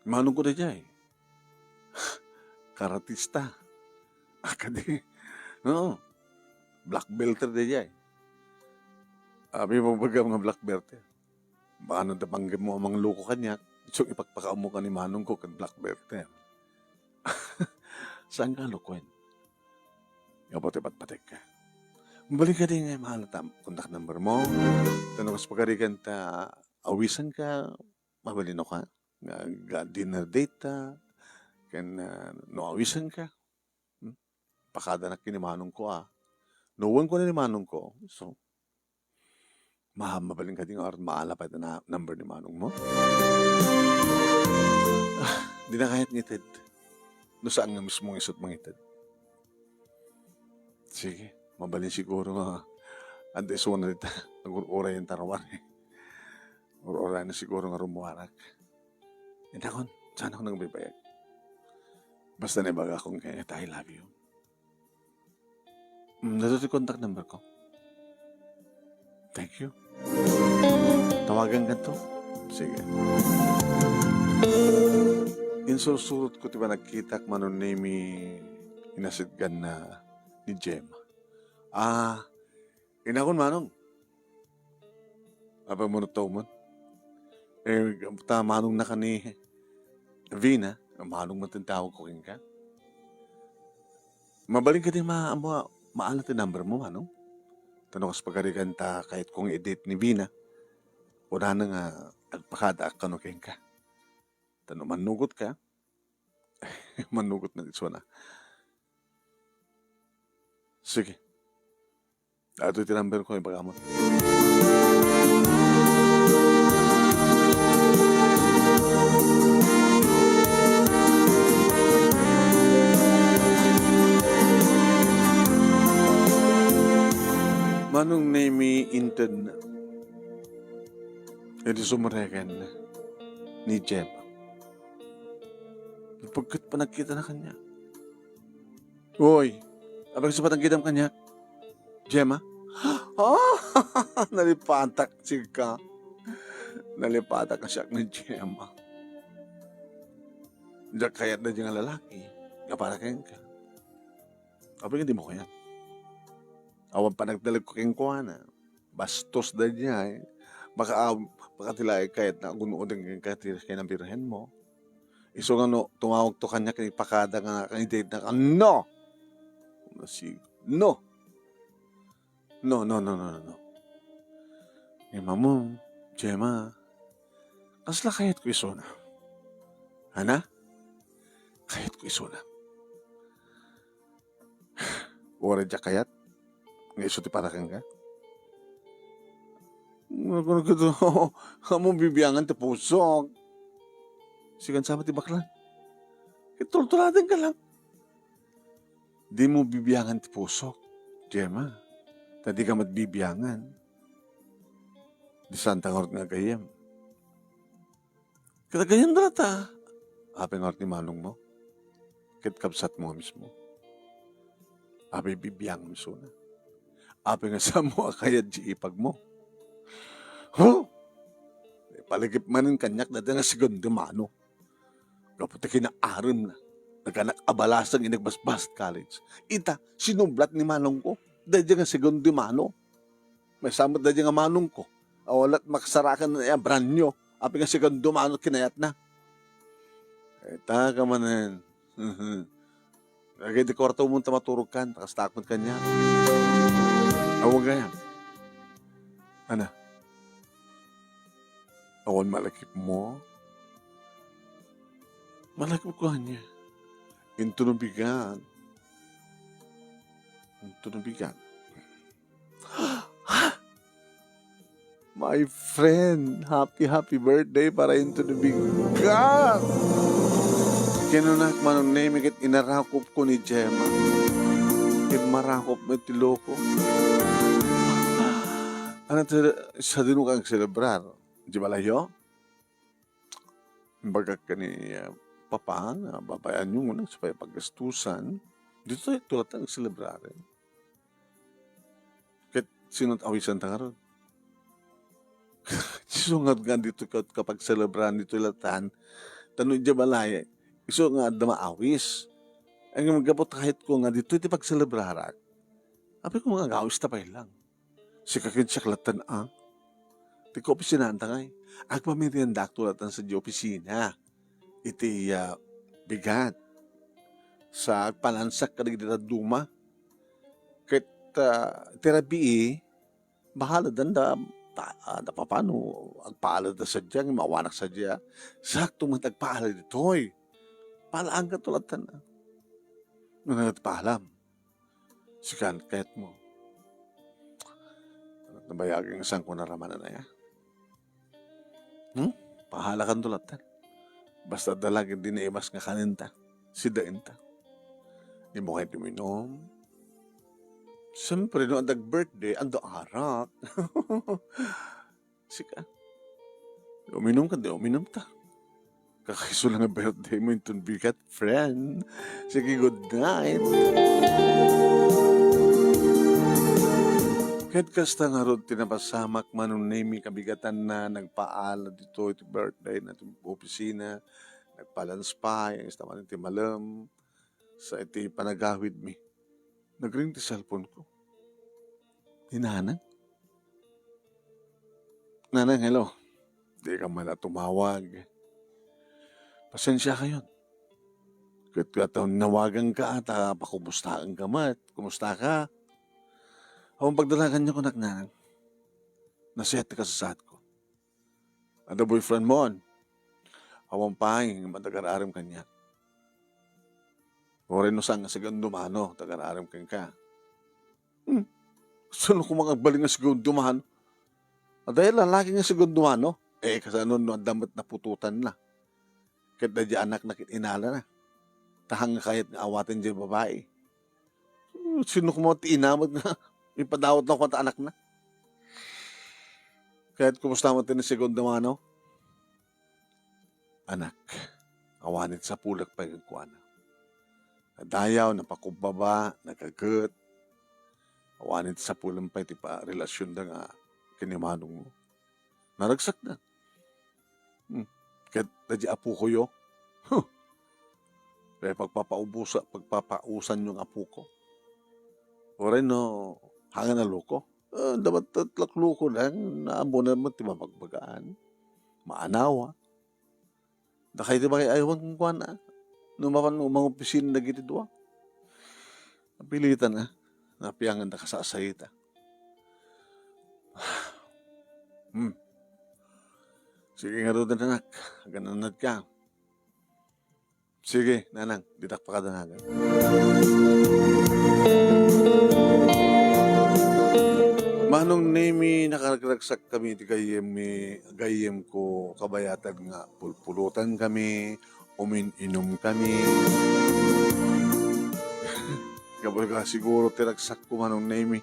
Manongko daydiay. Karatista. Ah, kadi. Oo. Black belter daydiay. Apay mo baga nga black belter? Baka no ta panggepmo a mangloko kaniak, isu nga ipakpakaammoka ni manongko ken black belter. Saanka a lokoen? Gapu ti patpatekka. Mabalin kadi nga maala ti contact number mo. Ta no kas pagarigan ta awisanka, mabalin ka nga, nga dinner date ta, ken, ah, no awisanka, hmm? Pakadanak ken ni manongko, ah. No, wen ko ni manongko, so, ma-, mabalin kadi nga or maala pay ti na-, number ni manongmo? Ah, dina kayat nga ited. No saan nga mismo nga isut mangited. Sige, mabalin siguro nga adda isuna dita. Agur-uray enta ruar. Ur-uray na siguro nga rummuarak. Intakon, saan ako nagbaybayag? Basta naibagak kong kayat, I love you. Mm, daytoy ti contact number ko. Thank you. Tawagan ka to. Sige. Insursurot ko ti panagkitak, Manong Nemy, inasitgan na ni Gemma. Ah, inakon, Manong. Apay mo nagtaumon? Eh, ta manong na ka ni Vina, manong man ti tawag ko kenka. Mabalin kadi ma-, ma-, maala ti number mo, manong? Ta no kas pagarigan ta kayat kong i-date ni Vina, kunana nga agpakadaak kano kenka. Ta no mannugot ka, mannugot na isuna. Sige. Daytoy ti number ko, ibagam. Manong Nemy, inted na. Idi sumreken ni Gemma. Napigsa ti panagkitana kaniak. Uy, apay isu panagkitam kaniak, Gemma? Ah, nalipatak, sika. Nalipatak a siak ni Gemma. Diak kayat daydiay nga lalaki nga para kenka. Apay nga dimo kayat? Awan panagtalek ko kenkuana. Bastos daydiay. Baka, ah, baka ti laeng kayatna a gun-oden kenka ti kinabirhen mo. Isu nga no, tumawag to kaniak, ipakada nga, nga i-date na ka. No! No, si-, no! No, no, no, no, no, no. Gemma mo, Gemma. Kasla kayat ko isuna. Ana? Kayat ko isuna. Uray diak kayat nga isu ti para kenka. Nga, nga, nga, ammom bibiangan ti pusok. Sikan sama ti baklan. Ket tultuladenka lang. Dimo bibiangan ti pusok, Gemma. Ta dika met bibiangan. Di saanta ngarud nga gayyem. Ket agayyemda latta, apay ngarud ni manongmo? Ket kabsatmo nga mismo? Apay bibiangmo isuna? Apay nga saanmo a kayat ti ipagmo? Huh! Ipaligip manen kaniak dayta nga segundo mano. Gapu ta kinaaremna, nagkanak a balasang idi nagbasbas college. Ita, sinublat ni manongko daydiay nga segundo mano. Maysa met daydiay nga manongko a wala met makasarakan a branyo. Apay nga sigaw a dumano kinayatna? Ay, taka manen. Lagay di kwarto mo ta maturog kan, ta kasta ak met kaniak. Awan gayam. Ana? Awan malakip mo? Malakip ko ania? Into no bigat. Into no bigat. My friend, happy, happy birthday para into the big God! Kinunak, Manong Nemi, ket inarakop ko ni Gemma. Ket marakop met ti loko. Ano ti, sadino ka agselebrar? Di balayo? Bagak ken ni, ah, Papa, nga babayanyo ngunit supaya paggastusan. Ditoy, tulatan agselebrar. Ket sino ti awisan ta ngarud? Isu nga, nga ditoy ka, ka pagselebran ditoy latan, ta no idiay balay, isu nga adda maawis. Ay, nga gapu ta kayatko nga ditoy ti pagselebrarak. Apay ko nga agawis ta pay lang. Sika ken siak latan, a. Ti kaopisinaan ta ngay. Agpamiriendak to latan sadiay opisina. Iti, ah, bigat. Sa agpalansak kadagiti dadduma. Ket, ah, ti rabii, bahala dan da, pa-, ah, da papano, agpaalada sadiay, mawanak sadiay. Sakto met agpaalada ditoy. Paalaanka to latan, a. Nunay paalam. Sikan, kayatmo. Nabayag nga saan ko naramanan aya. Hmm? Pahalakan to latta. Basta adda lagi di naimas nga kanenta. Sidaenta. Di mo kayo tuminom. Siyempre, no, adda birthday, adda arak. Sika. Uminom ka, di uminom ta. Kakaiso lang nga birthday mo, inton bigat, friend. Sige, good night. Ket kasta ngarud ti napasamak, Manong Nemi, kabigatan na, nagpaala ditoy ti birthday na ti opisina, nagpa-lunch pay, ang istaman ti malem, sa iti panagawid mi. Nagring ti cellphone ko. Ni Nanang. Nanang, hello. Di ka man la tumawag. Pasensya kayon. Ket kataw nawagan ka, ta pakumustaen ka met. Kumusta ka? Awan pagdalagan niyo kunak, Nanang. Nasiat ti kasasaad ko. Adda boyfriend mo, on? Awan pay, nga madagar-arem kaniak. Uray no saan nga segundo mano, tagar-arem kenka. Hmm. Saan ko mangagbalin nga segundo mano? Adda lalaki nga segundo mano? Eh, kasano no adda met naputotan na? Ket daydi anak na ket inala na. Tahang nga kayat nga awaten diay babai. Hmm, sino koma ti ina met nga ipadawat na koma ta anak na? Ket kumusta met ti segundo mano? Anak, awan ti sapulek pay kenkuana. Nadayaw, napakumbaba, nagaget. Awan ti sapulem pay ti pa-, relasionda nga ken ni manong mo. Naragsakda. Hmm. Ket daydi apokoyo. Huh. Kaya pagpapaubusa-, pagpapausanyo nga apoko. Uray no, hangan a loko. Ah, dapat tatlak loko lang, naammo na met ti mabagbagaan. Maanawa. Dakay ti makiaywan kenkuana. No mapan-, no mangopisina dagiti dua. Napilitan, a. Napiangan da kasasayita. Hmm. Sige ngaruden, anak. Aganannad ka. Sige, nanang, ditak pakadanagan. Manong Nemi, nakaragragsak kami ti gayyem mi, gayyem ko, kabayatan nga pulpulutan kami, umin-inom kami. Gapu ka siguro ti ragsak ko, Manong Nemi,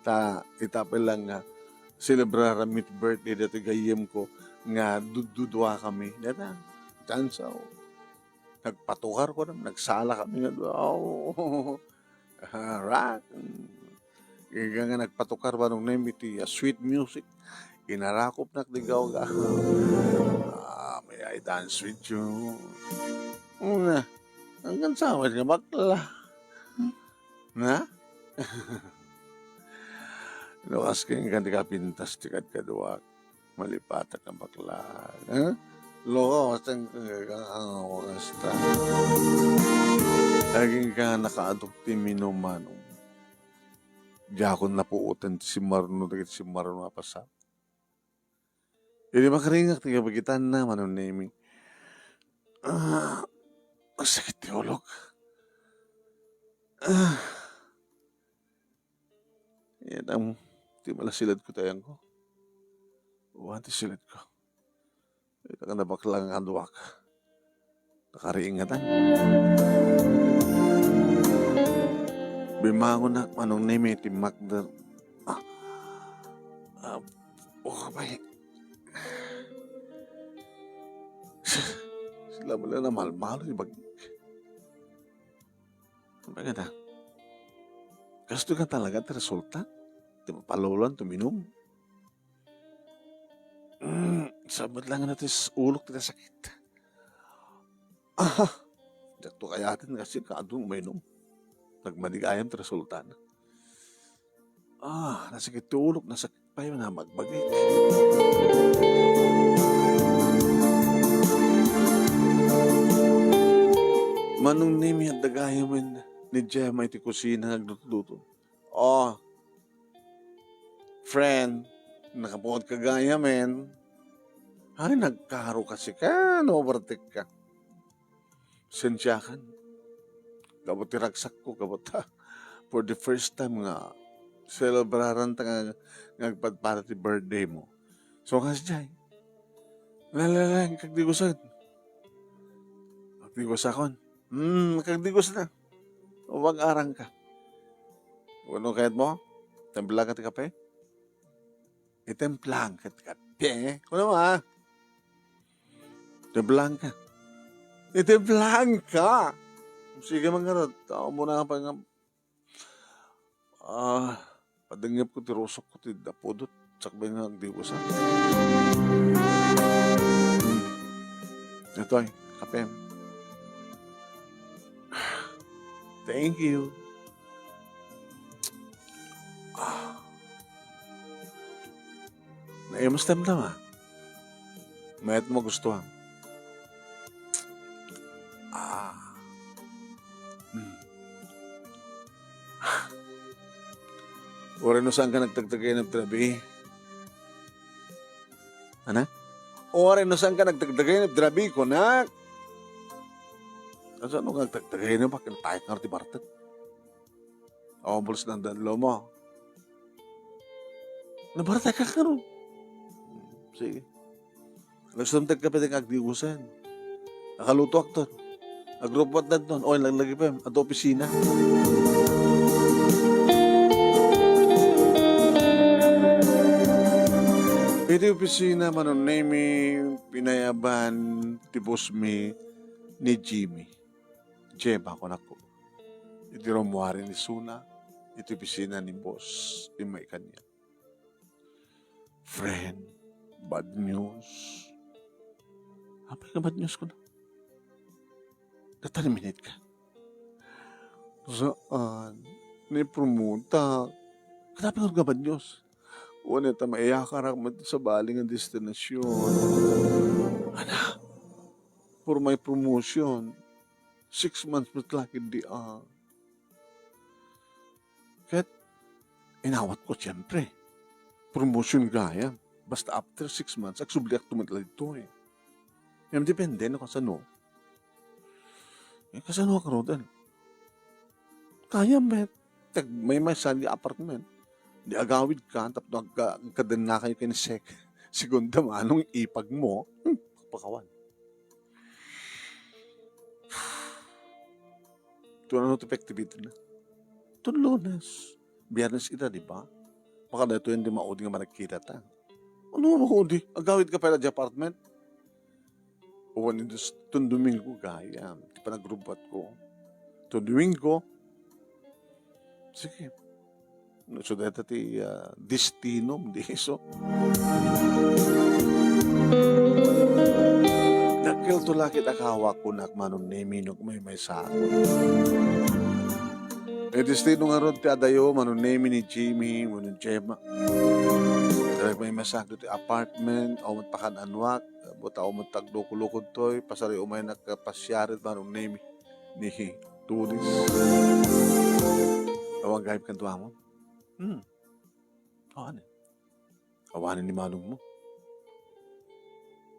ta ita pay lang nga selebraran mi ti birthday dati gayyem ko nga dududua kami. Data, tansaw. Nagpatukar ko na, nagsala kami nga dua. Oh. Rock. Kaya nga nagpatukar, Manong Nemi, ti, ah, sweet music. Inarakop nak di gawga. Ah, may I dance with you. Una, hanggang sa nga bakla. Na? Lukas keng kan di kapintas ti kadkaduak. Malipatak a bakla. Eh? Loko, basta ang, ang, ang, ang, basta. Aging ka nakaaduk ti minum, Manong. Diakon napuotan ti simmaruno, dagiti simmaruno a pasak. Idi makaringak ti kabagitanna, Manong Nemi. Ah, ang sakit ti ulok. Ah. Yan ang ti malasilad ko, tayang ko. Uwan ti silad ko. Ita ka nabakla nga kaduak. Nakariingatan. Bimangon ak, Manong Nemi, ti makder. Ah. Ah, oh, kapay. Sila mo lang na malmalo, ibag-, Ano ba gata? Kasto ka talaga ti resulta? Ti mapalawlan tuminum? Mm, sabet lang na ti s-, ulok ti nasakit. Aha! Diak to kayaten kasi kaadun mainom. Nagmanig ayam ti resultana. Ah, nasakit ti ulok, nasakit pay nga magbagik. Manong Nemi, adda gayamen ni Gemma iti kusina nga agluto-luto. Oh, friend, nakapuot ka gayamen. Ay, nagkaro kasi ka, no, bartek ka. Sensiakan. Gapu ti ragsakko, gapu ta, for the first time nga, celebraran ta nga, nga agpadpada ti birthday mo. So, kas jay. Lalala, kagdigusan. Kagdigus akon. Hmm, kagdigus na. Uwag arang ka. Ano kayat mo? Templa ka ti kape? Itemplang ka ti kape. Kuno ma. Itemplang ka. Itemplang ka. Sige, mangarot. Tao mo na pa nga. Ah, padengngep ko ti rusok ko ti dapudot. Sakbay nga agdibusan. Hmm. Itoy, kapem. Thank you. Ah. Naimus temdama. Mayat mo gusto, ha? Ah. Hmm. Uray no saan ka nagtagtagay na drabi. Ana? Uray no saan ka nagtagtagay na drabi, kunak. Asa no nagtagtagay na, bakit tayo nga ti bartek? Awan bulos ng danlo mo. Nabartek ka karon. Sige. Nagsuntek ka pwede nga agdiusan. Nakaluto akton. Agrupot na ton. O, lang lagi pa. Ato opisina. Iti opisina, Manong Nemi, pinayaban ti boss mi ni Jimmy. Jeba, kunako. Iti rummuari ni Suna, iti opisina ni boss, immay kaniak. Friend, bad news. Apay nga bad news kuno? Na-terminate ka? Saan? Ni-promote ka. Kadapi nga bad news. Wen, ita maiyakarak met sabali nga destinasyon. Ana? For my promotion. Six months met la ketdi, ah. Ket inawat ko, siyempre. Promotion gayam. Basta after six months, agsubliak met la ditoy. Ngem depende no kasano. Eh, kasano ka, Rodan? Kayam met. Tag-, maymaysa di apartment. Di agawid ka, tapno agka-, agkadenna kayo ken sek-, segunda manong ipag mo. Hmm, pakawan. Tun ano ti pektibitan na? Tun Lunes. Biyernes ita, di ba? Baka daytoy yan di maudi nga managkita ta. Ano maudi? Agawid ka pala di apartment? Uwan, indus-, tun Domingo gayam. Ti panagrubbat ko. Tun Domingo. Sige. No, so, deta ti, ah, destinom, di so. Dakkel to lakit a kawak, kunak, Manong Nemi, no maymaysa ako. Eh, destino ngarud ti adayo, Manong Nemi, ni Jimmy, Manong Gemma. May masak ditoy apartment, awan met pakan-anuak, buta awan met taglukolukod toy, pasari umaynak pasiar iti Manong Nemi ni Tulis. Awan gayam kenkuana. Hmm. Awanen. Awanen ni manongmo.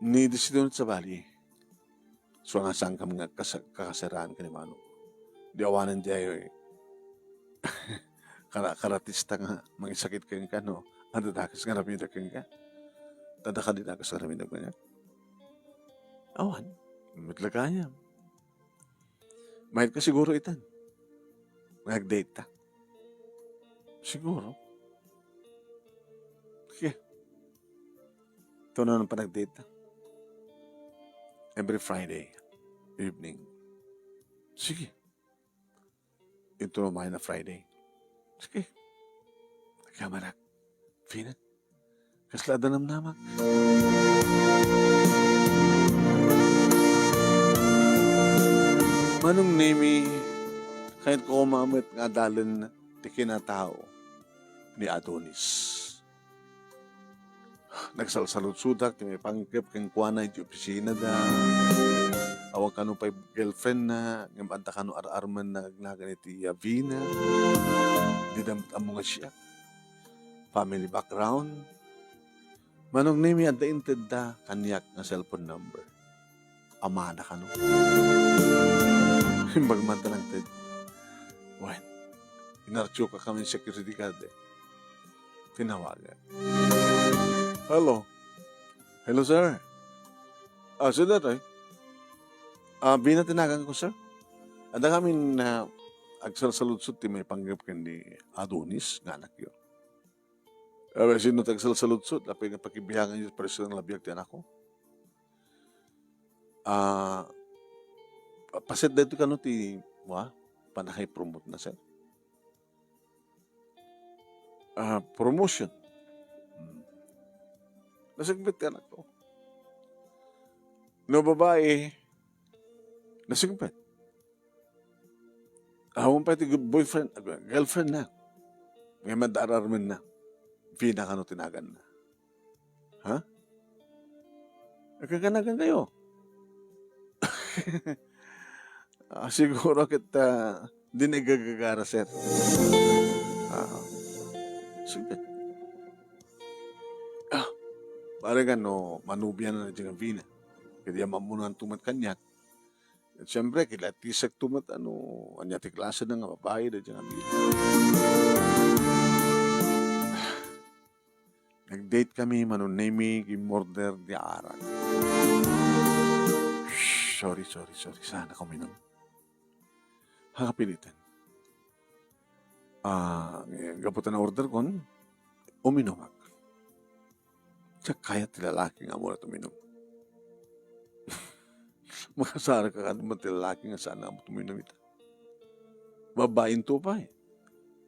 Ni disidion sabali. So nga saan kam nga kas-, kakasaraan ken ni manong. Di awanen di ay kara-, karatista nga mangisakit kenka, no? Adda dakes nga aramidek kenka. Adda kadi dakes nga aramidek kenka. Awan. Met la gayam. Mayat ka siguro itan. Nag-date ta. Siguro. Sige. Ito na ang panag-date ta. Every Friday evening. Sige. Ito na may na Friday. Sige. Kaya manak. Fina. Kasla adda namnamak. Manong Nemi, kayat ko koma met nga adalen ti kinatao ni Adonis. Nagsalsaludsodak ti maipanggep kenkuana iti opisina da. Awan kano pay girlfriend na, ngem adda kano ar-armen na agnagan iti Yavina. Dida met ammo nga siak. Family background. Manong Nemi, adda intedda kaniak nga cellphone number. Amana kano. Imbag man ta lang, Ted. Wen, inartio ka kami security guard, eh. Tinawagan. Hello. Hello, sir. Ah, sir, datoy. Ah, Vina ti nagan ko, sir. Adda kami na agsalsaludsod ti maipanggep ken ni Adonis nga anakyo. Abe, sino ti agsalsaludsod? Apay nga pakibiangan iti personal a biag ti anakko? Ah, pa-, paset daytoy kano ti, wa? Panakay promote na, sir? Ah, promotion. Hmm. Nasingpet ti anakko. No babae, nasingpet. Awan pay ti boyfriend, girlfriend na. Ngem adda ar-armen na. Vina kano ti nagan na. Ha? Agkakanagan kayo? Ah, siguro ket, ah, di na igagagara, sir. Ah, sige. Ah, pare ka no, manubian na dyan ang Vina. Kaya di mamunan tumat kaniak. At siyempre, kilatisek tumat ano, anya ti klase na nga babae da dyan ang Vina. Nag-date kami, Manong Nemi, gin-order di arak. Shh, sorry, sorry, sorry. Sana ka uminom. Hakapilitan. Ah, gapu ta na-order kon, uminom ak. Diak kayat ti lalaki nga ammo't uminom. Makasarek ka kadi met ti lalaki nga saan nga ammo't uminom ita. Babaen to pay.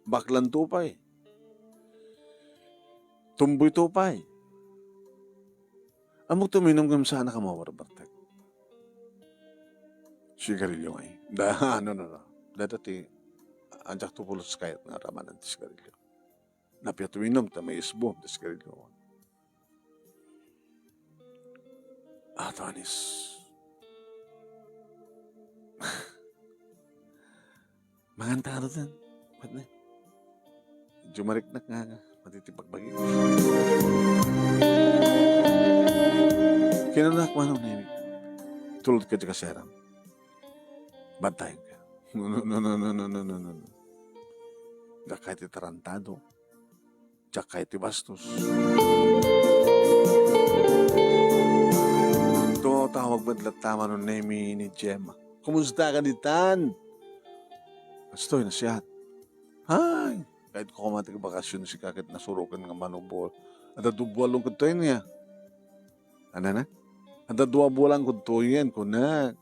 Baklan to pay. Tumboy to pay. Ammo't uminom ngem saan ka mabarbartek. Sigarilyo ngay. Da, no, no, no. Dayta ti, diak to pulos kayat nga aramanen ti sigarilyo. Napia ti uminom, ta maisbo ti sigarilyo. Ah, Tonis. Manganta ka doon. Ba't na? Medyo mariknak nga, nga. Pati ti pagbagi. Kinanak, Manong Nemi. Tulod ka di kaseram. Bantayan ka. No, no, no, no, no, no, no, no, no. Dakay ti tarantado. Diak kayat ti bastos. Tumawag met latta, Manong Nemi, ni Gemma. Kumusta ka ditan? Kastoy, nasiat. Ay, kayat ko koma ti bakasyon, sika ket nasuroken nga manubol. Adda dua bulan kadtoy niya. Ano na? Adda dua bulan kadtoy yan, kunak.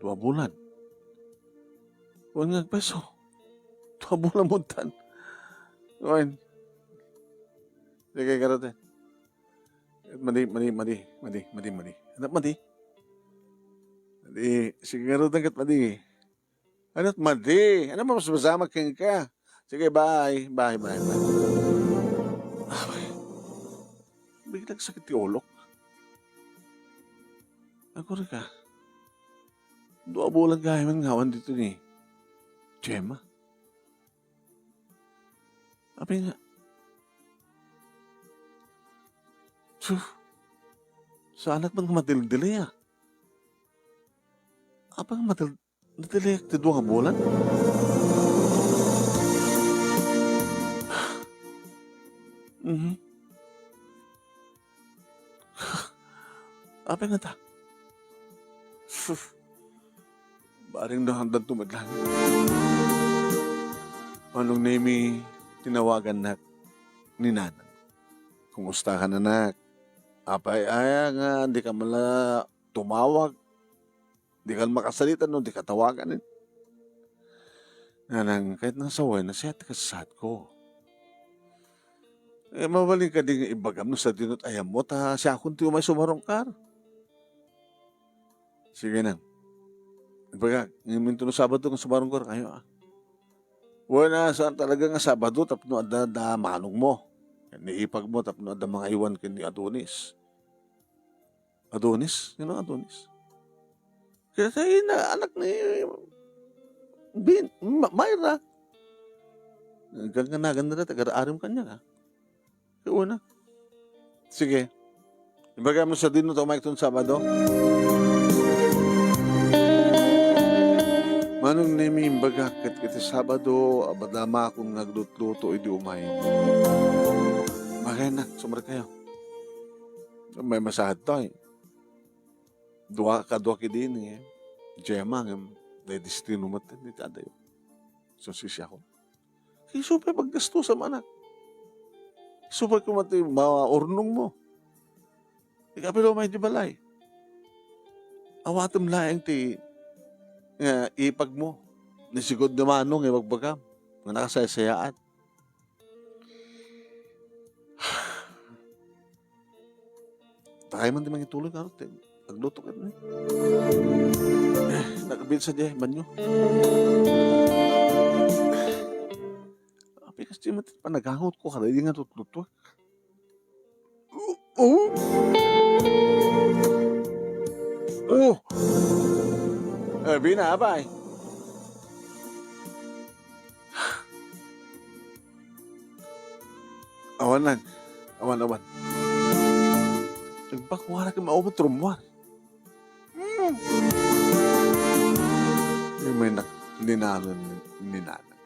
Dua bulan. Wen nga agpeso. Dua bulan mo tan. Wen. Sige, garuten. Madi, madi, madi, madi, madi, madi. Anak, madi. Madi, sige, garuten ket madi. Anak, madi. Ano, mas masama kenka? Sige, bye. Bye, bye, bye. Ay, biglang sakit ti ulok. Agurayka. Dua bulan gayam nga awan ditoy ni Gemma. Apay nga, sus, saanak man nga madildili, ah. Apay nga madil-, nadiliak ti dua nga bulan? Mhm. Apay ngata? Sus. Bareng no, haandanto met laeng. Manong Nemi, tinawagannak ni Nanang. Kumusta ka, anak? Apay aya nga dika man la tumawag? Dika makasalita no dika tawagan. Nanang, ket no sawen, nasayaat ti kasasaadko. Eh, mabalin kadi nga ibagam no sadino ti ayammo, ta siakon ti umay sumarungkar. Sige, Nang. Ibaga, ngem inton no Sabado nga sumarungkarkayo, ah. Wen, ah, saan talaga nga Sabado tapno adda da manongmo, ni ipagmo tapno adda mangaywan ken ni Adonis. Adonis? Sino Adonis? Kaya sa ina, anak ni Bin-, Ma-, Myra. Ganganagan na dati, agar-aram kaniak, ah. Kaya una. Sige. Ibagam no sadino ta umay iton Sabado. Manong Nemi, imbagak ket iti Sabado, abadamakon nga aglutluto idi umay. Magayna, sumrek kayo. May masahad to, eh. Dua, kadua kidi ni Gemma, ngem destino met ti adayo. So, sisiakon. Isu pay paggastusan, anak. Isu pay koma ti maurnongmo. Ikaw pay umay ti balay. Awatem laeng ti, nga ipagmo. Ni sigud ni Manong nga ibagbagam. Nga nakasaysayaat. Takay man ti mangituloy, kano ti agluto ket ni. Eh, nagabid sa diay banyo. Apay kas di man ti panagangot ko, kada di nga tutluto. Oh! Oh! Eh, bina, apay. Awanan. Awan, awan. Nagbakuanak nga maawat rummuar. Hmm. Yung may nak-, ninano ni, ni nanay.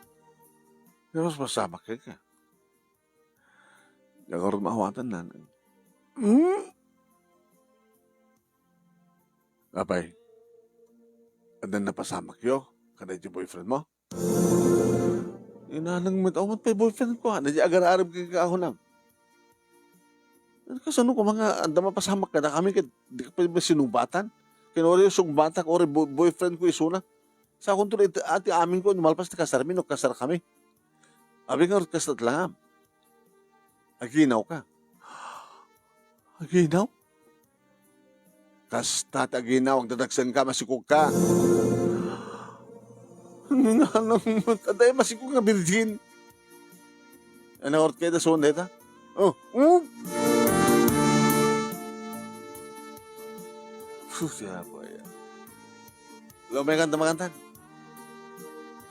Pero mas masama ka ka. Nagkaroon maawatan na. Hmm? Apay, adda napasamakyo kada iti boyfriend mo? Inanang met, awan pay boyfriend ko, ha? Nadya agar-arem ken kaahonam. Kasano ko mga adda mapasamak kada kami ket di ka pay masinubatan? Ken uray sungbatak, uray bo-, boyfriend ko isuna. Sa akon to, iti, ati amin ko, malpas ti kasarmi, no kasar kami. Abi nga, kastat lang. Aginaw ka. Aginaw? Kasta ti aginaw, agdadagsen ka, masikog ka. Nanang, adda masikog nga virgin. Ano, orte da son deta? Oh, oh. Sus, ya po, ya. Lumay ka, tamangan.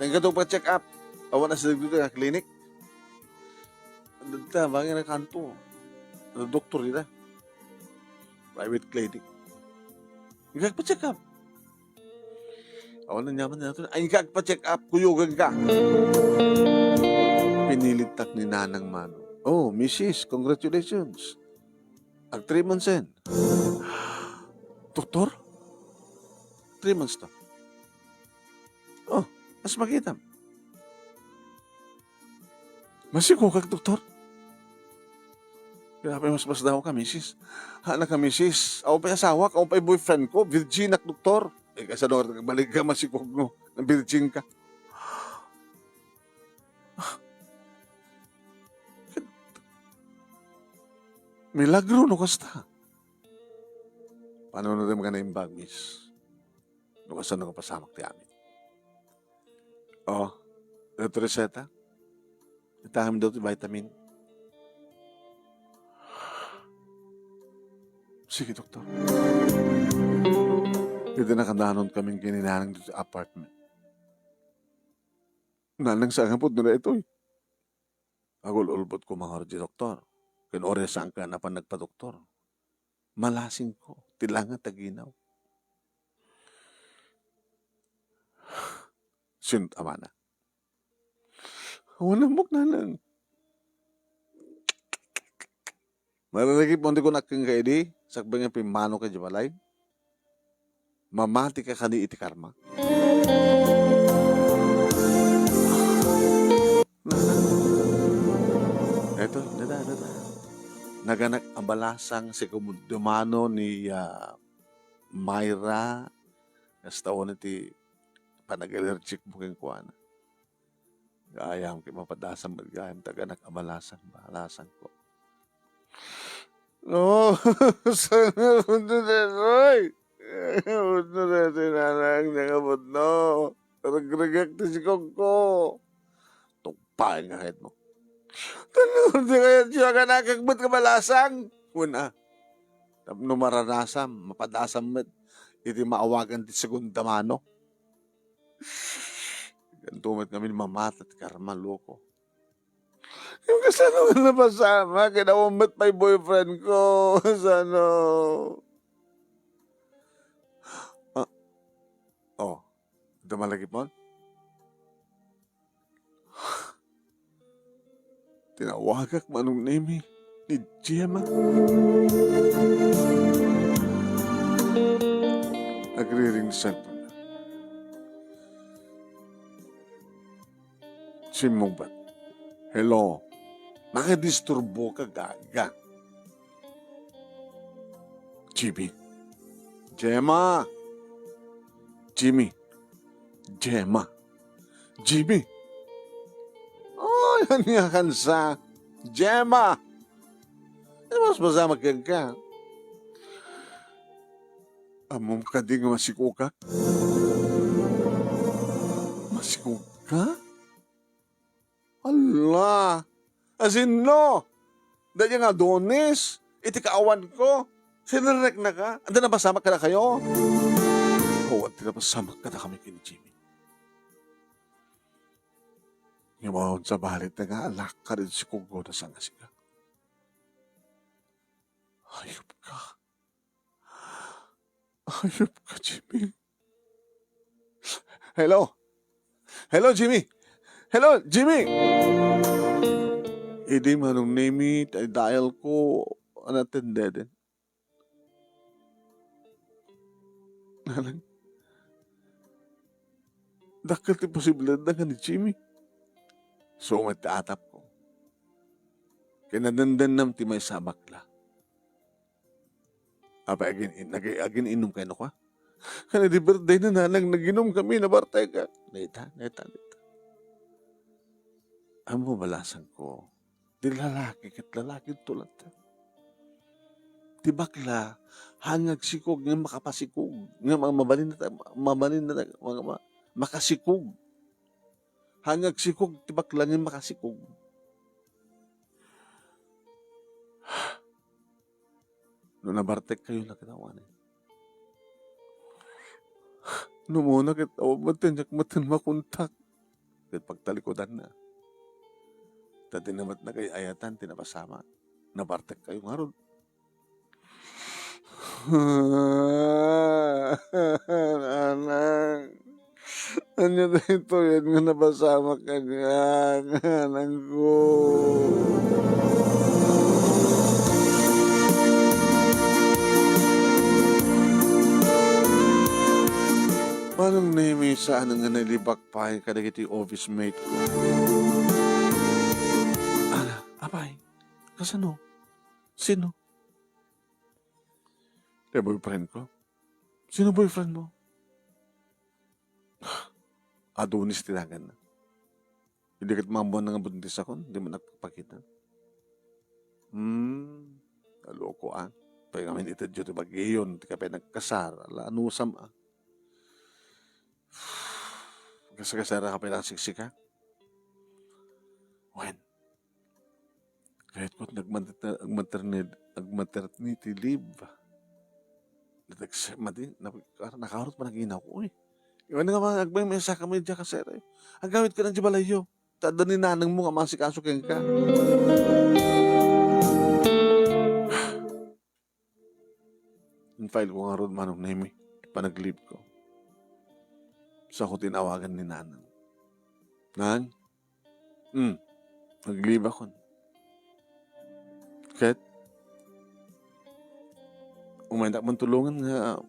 Thank you to pa-check up. Awan na sa dagdagdag nga clinic. Dagta, bangin na kanto. Ano, doktor dita? Private clinic. Inka agpa-check up. Awan na nyaman na ito. Ay, inka agpa-check up. Kuyogan ka. Pinilit tak ni Nanang Mano. Oh, misis, congratulations. Ag three months en. Doktor? Three months to. Oh, mas makitam. Masikog ka, doktor. Grabe, mas mas daw ka, misis. Hana ka, misis. Awan pay asawak, awan pay boyfriend ko. Virgin ak, doktor. Eh, kasano ka balik ka, masikog mo. Virgin ka. Milagro no kasta. Paano na tayo magana imbag, miss? No kasano nga pasamak ti amin? Oh, Tito Reseta? Itangam daw ti vitamin. Sige, doktor. Iti nakadanon kami ken ni Nanang ditoy apartment. Nanang, saan nga pudno daytoy? Agul-ulbodko mangruar iti doktor. Ken uray saanka napan nagpadoktor. Malasingko, ti langet a ginaw. Sino ti amana? Awan ammok, Nanang. Mararagipon ti kunak kenka idi, sakbay nga pimmanoka idiay balay. Mamatika kadi iti karma. Eto, dada, dada. Naganak a balasang ti kumdumano ni, ah, Myra. Kasta wen iti panag-allergic mo kenkuana. Gayam ket mapadasam met gayam, taganak a balasang, balasangko. No, saan nga pudno daytoy? Pudno daytoy, Nanang, nga pudno. Regregek ti sikogko. Tungpaen nga kayatmo. Tanong ti kayat siya, aganakek met nga balasang. Wen a. Tapno maranasam, mapadasam met iti maawagan ti segunda mano. Ganto met ngamin mamata ti karma, loko. Yung kasano nga napasamak, ket awan met pay boyfriend ko. Sano? Ah, oh, ito malagipon? Tinawagak, Manong Nemi, ni Gemma. Nagriring ti cellphone. Simmungbat. Hello. Makadisturboka, gaga. Jimmy. Gemma. Jimmy. Gemma. Jimmy. Oh, yan nga kansa. Gemma. Eh, mas masama kenka. Ammom kadi nga masikogak? Masikogka? Ala! Asinno? Dayta nga Adonis, iti kaawanko, sinerreknaka? Adda napasamak kadakayo? Awan ti napasamak kadakami ken ni Jimmy. Ngem awan sabali ta nga alakad iti sikogko a saan nga sika. Hayop ka. Hayop ka, Jimmy. Hello? Hello, Jimmy? Hello, Jimmy? Idi Manong Nemi ti dial ko, unattendeden. Nanang, dakkel ti posibilidad nga ni Jimmy. Isu met ti atapko. Kinadendennam ti maysa a bakla. Apay, agin-, nag-, agin-inumkayo kua? Kan idi birthday na, Nanang, nag-inumkami, nabartekka. Dayta, dayta, dayta. Ammom, balasangko, ti lalaki ket lalaki to latta. Ti bakla, haan nga agsikog nga makapasikog, nga ma-, mabalinna ta-, mabalinna ta-, ma-, ma-, makasikog. Haan nga agsikog ti bakla nga makasikog. No nabartekkayo, nakita mo, ania? No umuna ket awan met ti aniak met makontak ket pagtalikudanna. Ta dina met nagay-ayatan ti napasamak. Nabartekkayo ngarud. Nanang. Ania daytoy nga napasamak kaniak, anakko? Manong Nemi, saan nga nailibak pay kadagiti office mate ko? Ala, apay, kasano? Sino? Ti boyfriend ko. Sino boyfriend mo? Adonis ti naganna. Idi ket maammoanna nga buntisakon, di man nagpapakita. Hmm, naloko, a. Apay ngamin itedyo ti bagiyon, ti kapay nagkasar, ala, anusam, a. Gasagasarak a pay la siksika. Wen, kayatko ti agmater-, agmaternid-, agmaternity leave. Natext madi, na-, nakarot man ang inaw ko, uy. Iwan nga mga agmay, may saka mo diya kasere. Agawid ka na di balayyo. Ta adda ni nanang mo nga masikaso kenka. In-file ko ngarud, Manong Nemi, panaglib ko. Sa ko tinawagan ni nanang. Nang? Hmm. Naglibakon. Ket, umaynak man tulongan nga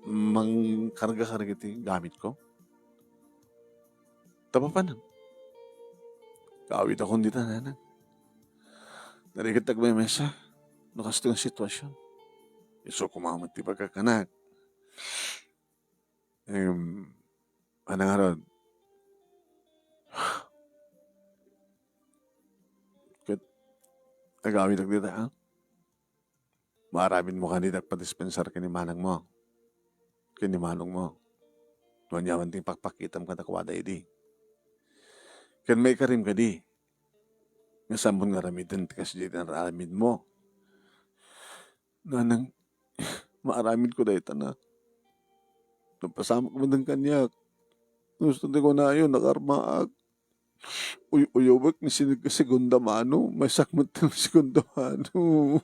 mangkarga-karga iti gamit ko. Tapapanan. Kaawit akon dita, nanang. Narigat agmemesa no kasto nga sitwasyon. Isu koma met ti pagkakanak. Em, ano nga rod? Ket agawidak dita, ha? Maaramid mo kadi ti agpadispensar ken ni manang mo, ken ni manong mo. No aniaman ti pakpakitam kadakuada idi. Ken maikarim kadi, nga sampay nga aramiden ti kasdiay ti aramid mo. Nanang, maaramid ko dayta na. Napasamak man kaniak. Gusto ti kunayo, nakarmaak. Uy-uyawek ni sin-, segunda mano. Maysak met ti segunda mano.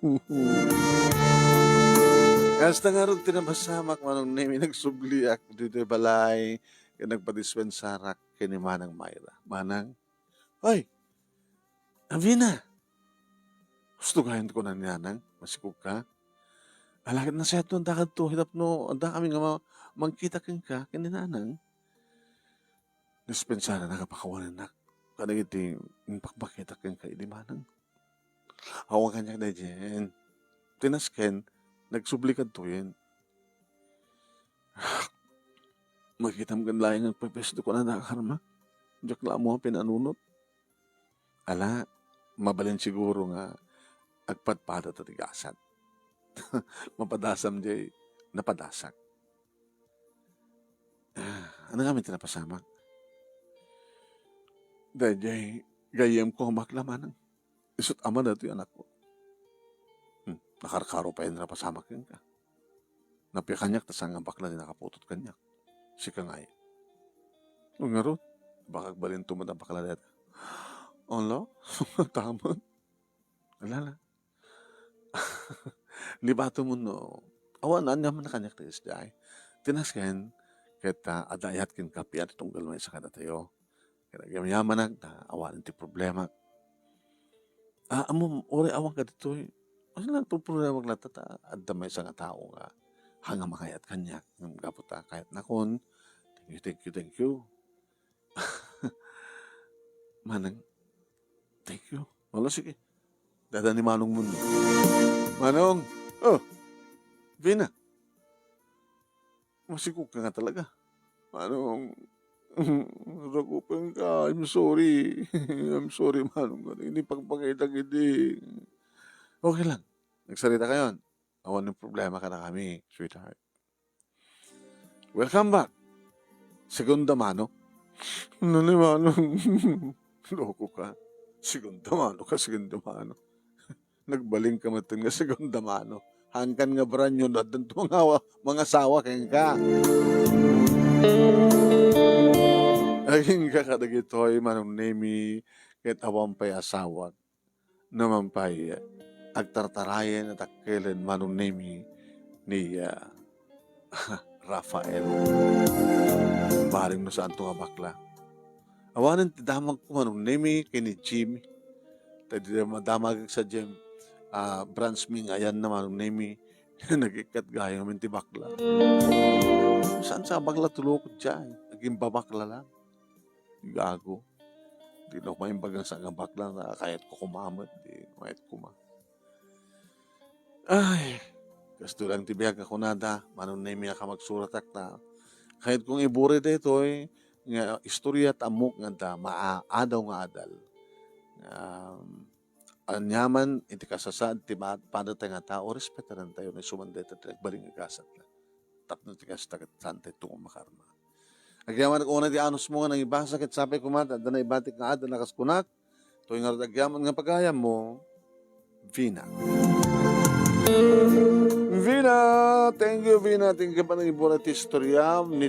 Kasta ngarud ti napasamak, Manong Nemi, nagsubliak ditoy balay, ken nagpadispensarak ken ni Manang Myra. Manang, "Ay, Avina! Gusto gayon ti kuna ni Nanang, masikog ka? Alagad na siya adda kadto, tapno adda kami nga ma-, mangkita kenka, ken ni Nanang." Dispensara na kapakawanan nak. Kadagiti impakpakita kenka idi, Manang. Awan kaniak daydiay. Tinasken, nagsubli kadtoyen. Makitam ken laeng agpepesdo kunada a karma. Diak la ammo a pinanunot. Ala, mabalin siguro nga agpadpadata ti gasat. Mapadasam diay napadasak. Ah, ano nga met ti napasamak? Daydiay gayyemko a bakla, Manang. Isu't ama daytoy anakko. Hmm, nakarkaro pay a napasamak kenka. Napia kaniak ta saan nga bakla ti nakaputot kaniak. Sika ngay. O ngarud, baka agbalinto met a bakla dayta. Ala, tamen. Ala, ala. Libato mo no. Awan, ania man kaniak ti isdiay. Tinasken, ket, ah, adda ayat kenka pian ti tunggal maysa kadatayo. Ket agyamanak ta awanen ti problema. Ah, ammom, uray awan ka ditoy. Ania la ti problema latta ta adda maysa nga tao nga haan nga mangayat kaniak ngem gapu ta kayatnakon. Thank you, thank you, thank you. Manang, thank you. Wala, sige. Dada ni Manong mo. Manong! Oh! Vina! Masikog ka nga talaga. Manong, nasakupan ka. I'm sorry. I'm sorry, Manong. Ini pagpakita kiti. Okay lang. Nagsarita kayon. Awan nga problema kadakami, sweetheart. Welcome back. Segunda mano. Ano ni Manong? Loko ka. Segunda mano ka, segunda mano. Nagbalin ka met nga segunda mano. Hangkan nga brand new, no addan to mga wa-, mangasawa kenka. Agingga kadagitoy, Manong Nemi, ket awan pay asawak. Naman pay, agtartarayen a takkelen, Manong Nemi, ni, ah, Rafael. Bareng no saanto nga bakla. Awanen ti damagko, Manong Nemi, ken ni Jimmy. Ta idi madamagek sa Jim, ah, branch mi nga ayan na, Manong Nemi, nagikkat gayam ti bakla. Saan sa bakla tulokot diay? Naging babakla lang. Gago. Di na ko maimbag nga sa nga bakla nga kayat ko kumamat. Di, mayat kuma. Ay, kasto lang ti biag nga kunada, Manong Nemi a kamagsuratak ta. Kayat kong iburi daytoy nga istorya ta ammok nga adda maadaw nga adal. Um, aniaman iti kasasaad ti ma-, padatayo nga tao, respetaran tayo, no isu man dayta ti nagbalin nga gasat la. Tapno ti kasta, ket saan tayo tungo makarma. Agyamanak unay ti anusmo nga nangibasa, ket sapay koma ta adda naibatik nga adal a kas kunak, toy ngarud agyaman nga pagayammo, Vina. Vina, thank you, Vina. Thank you, panangibuan ti istorya ni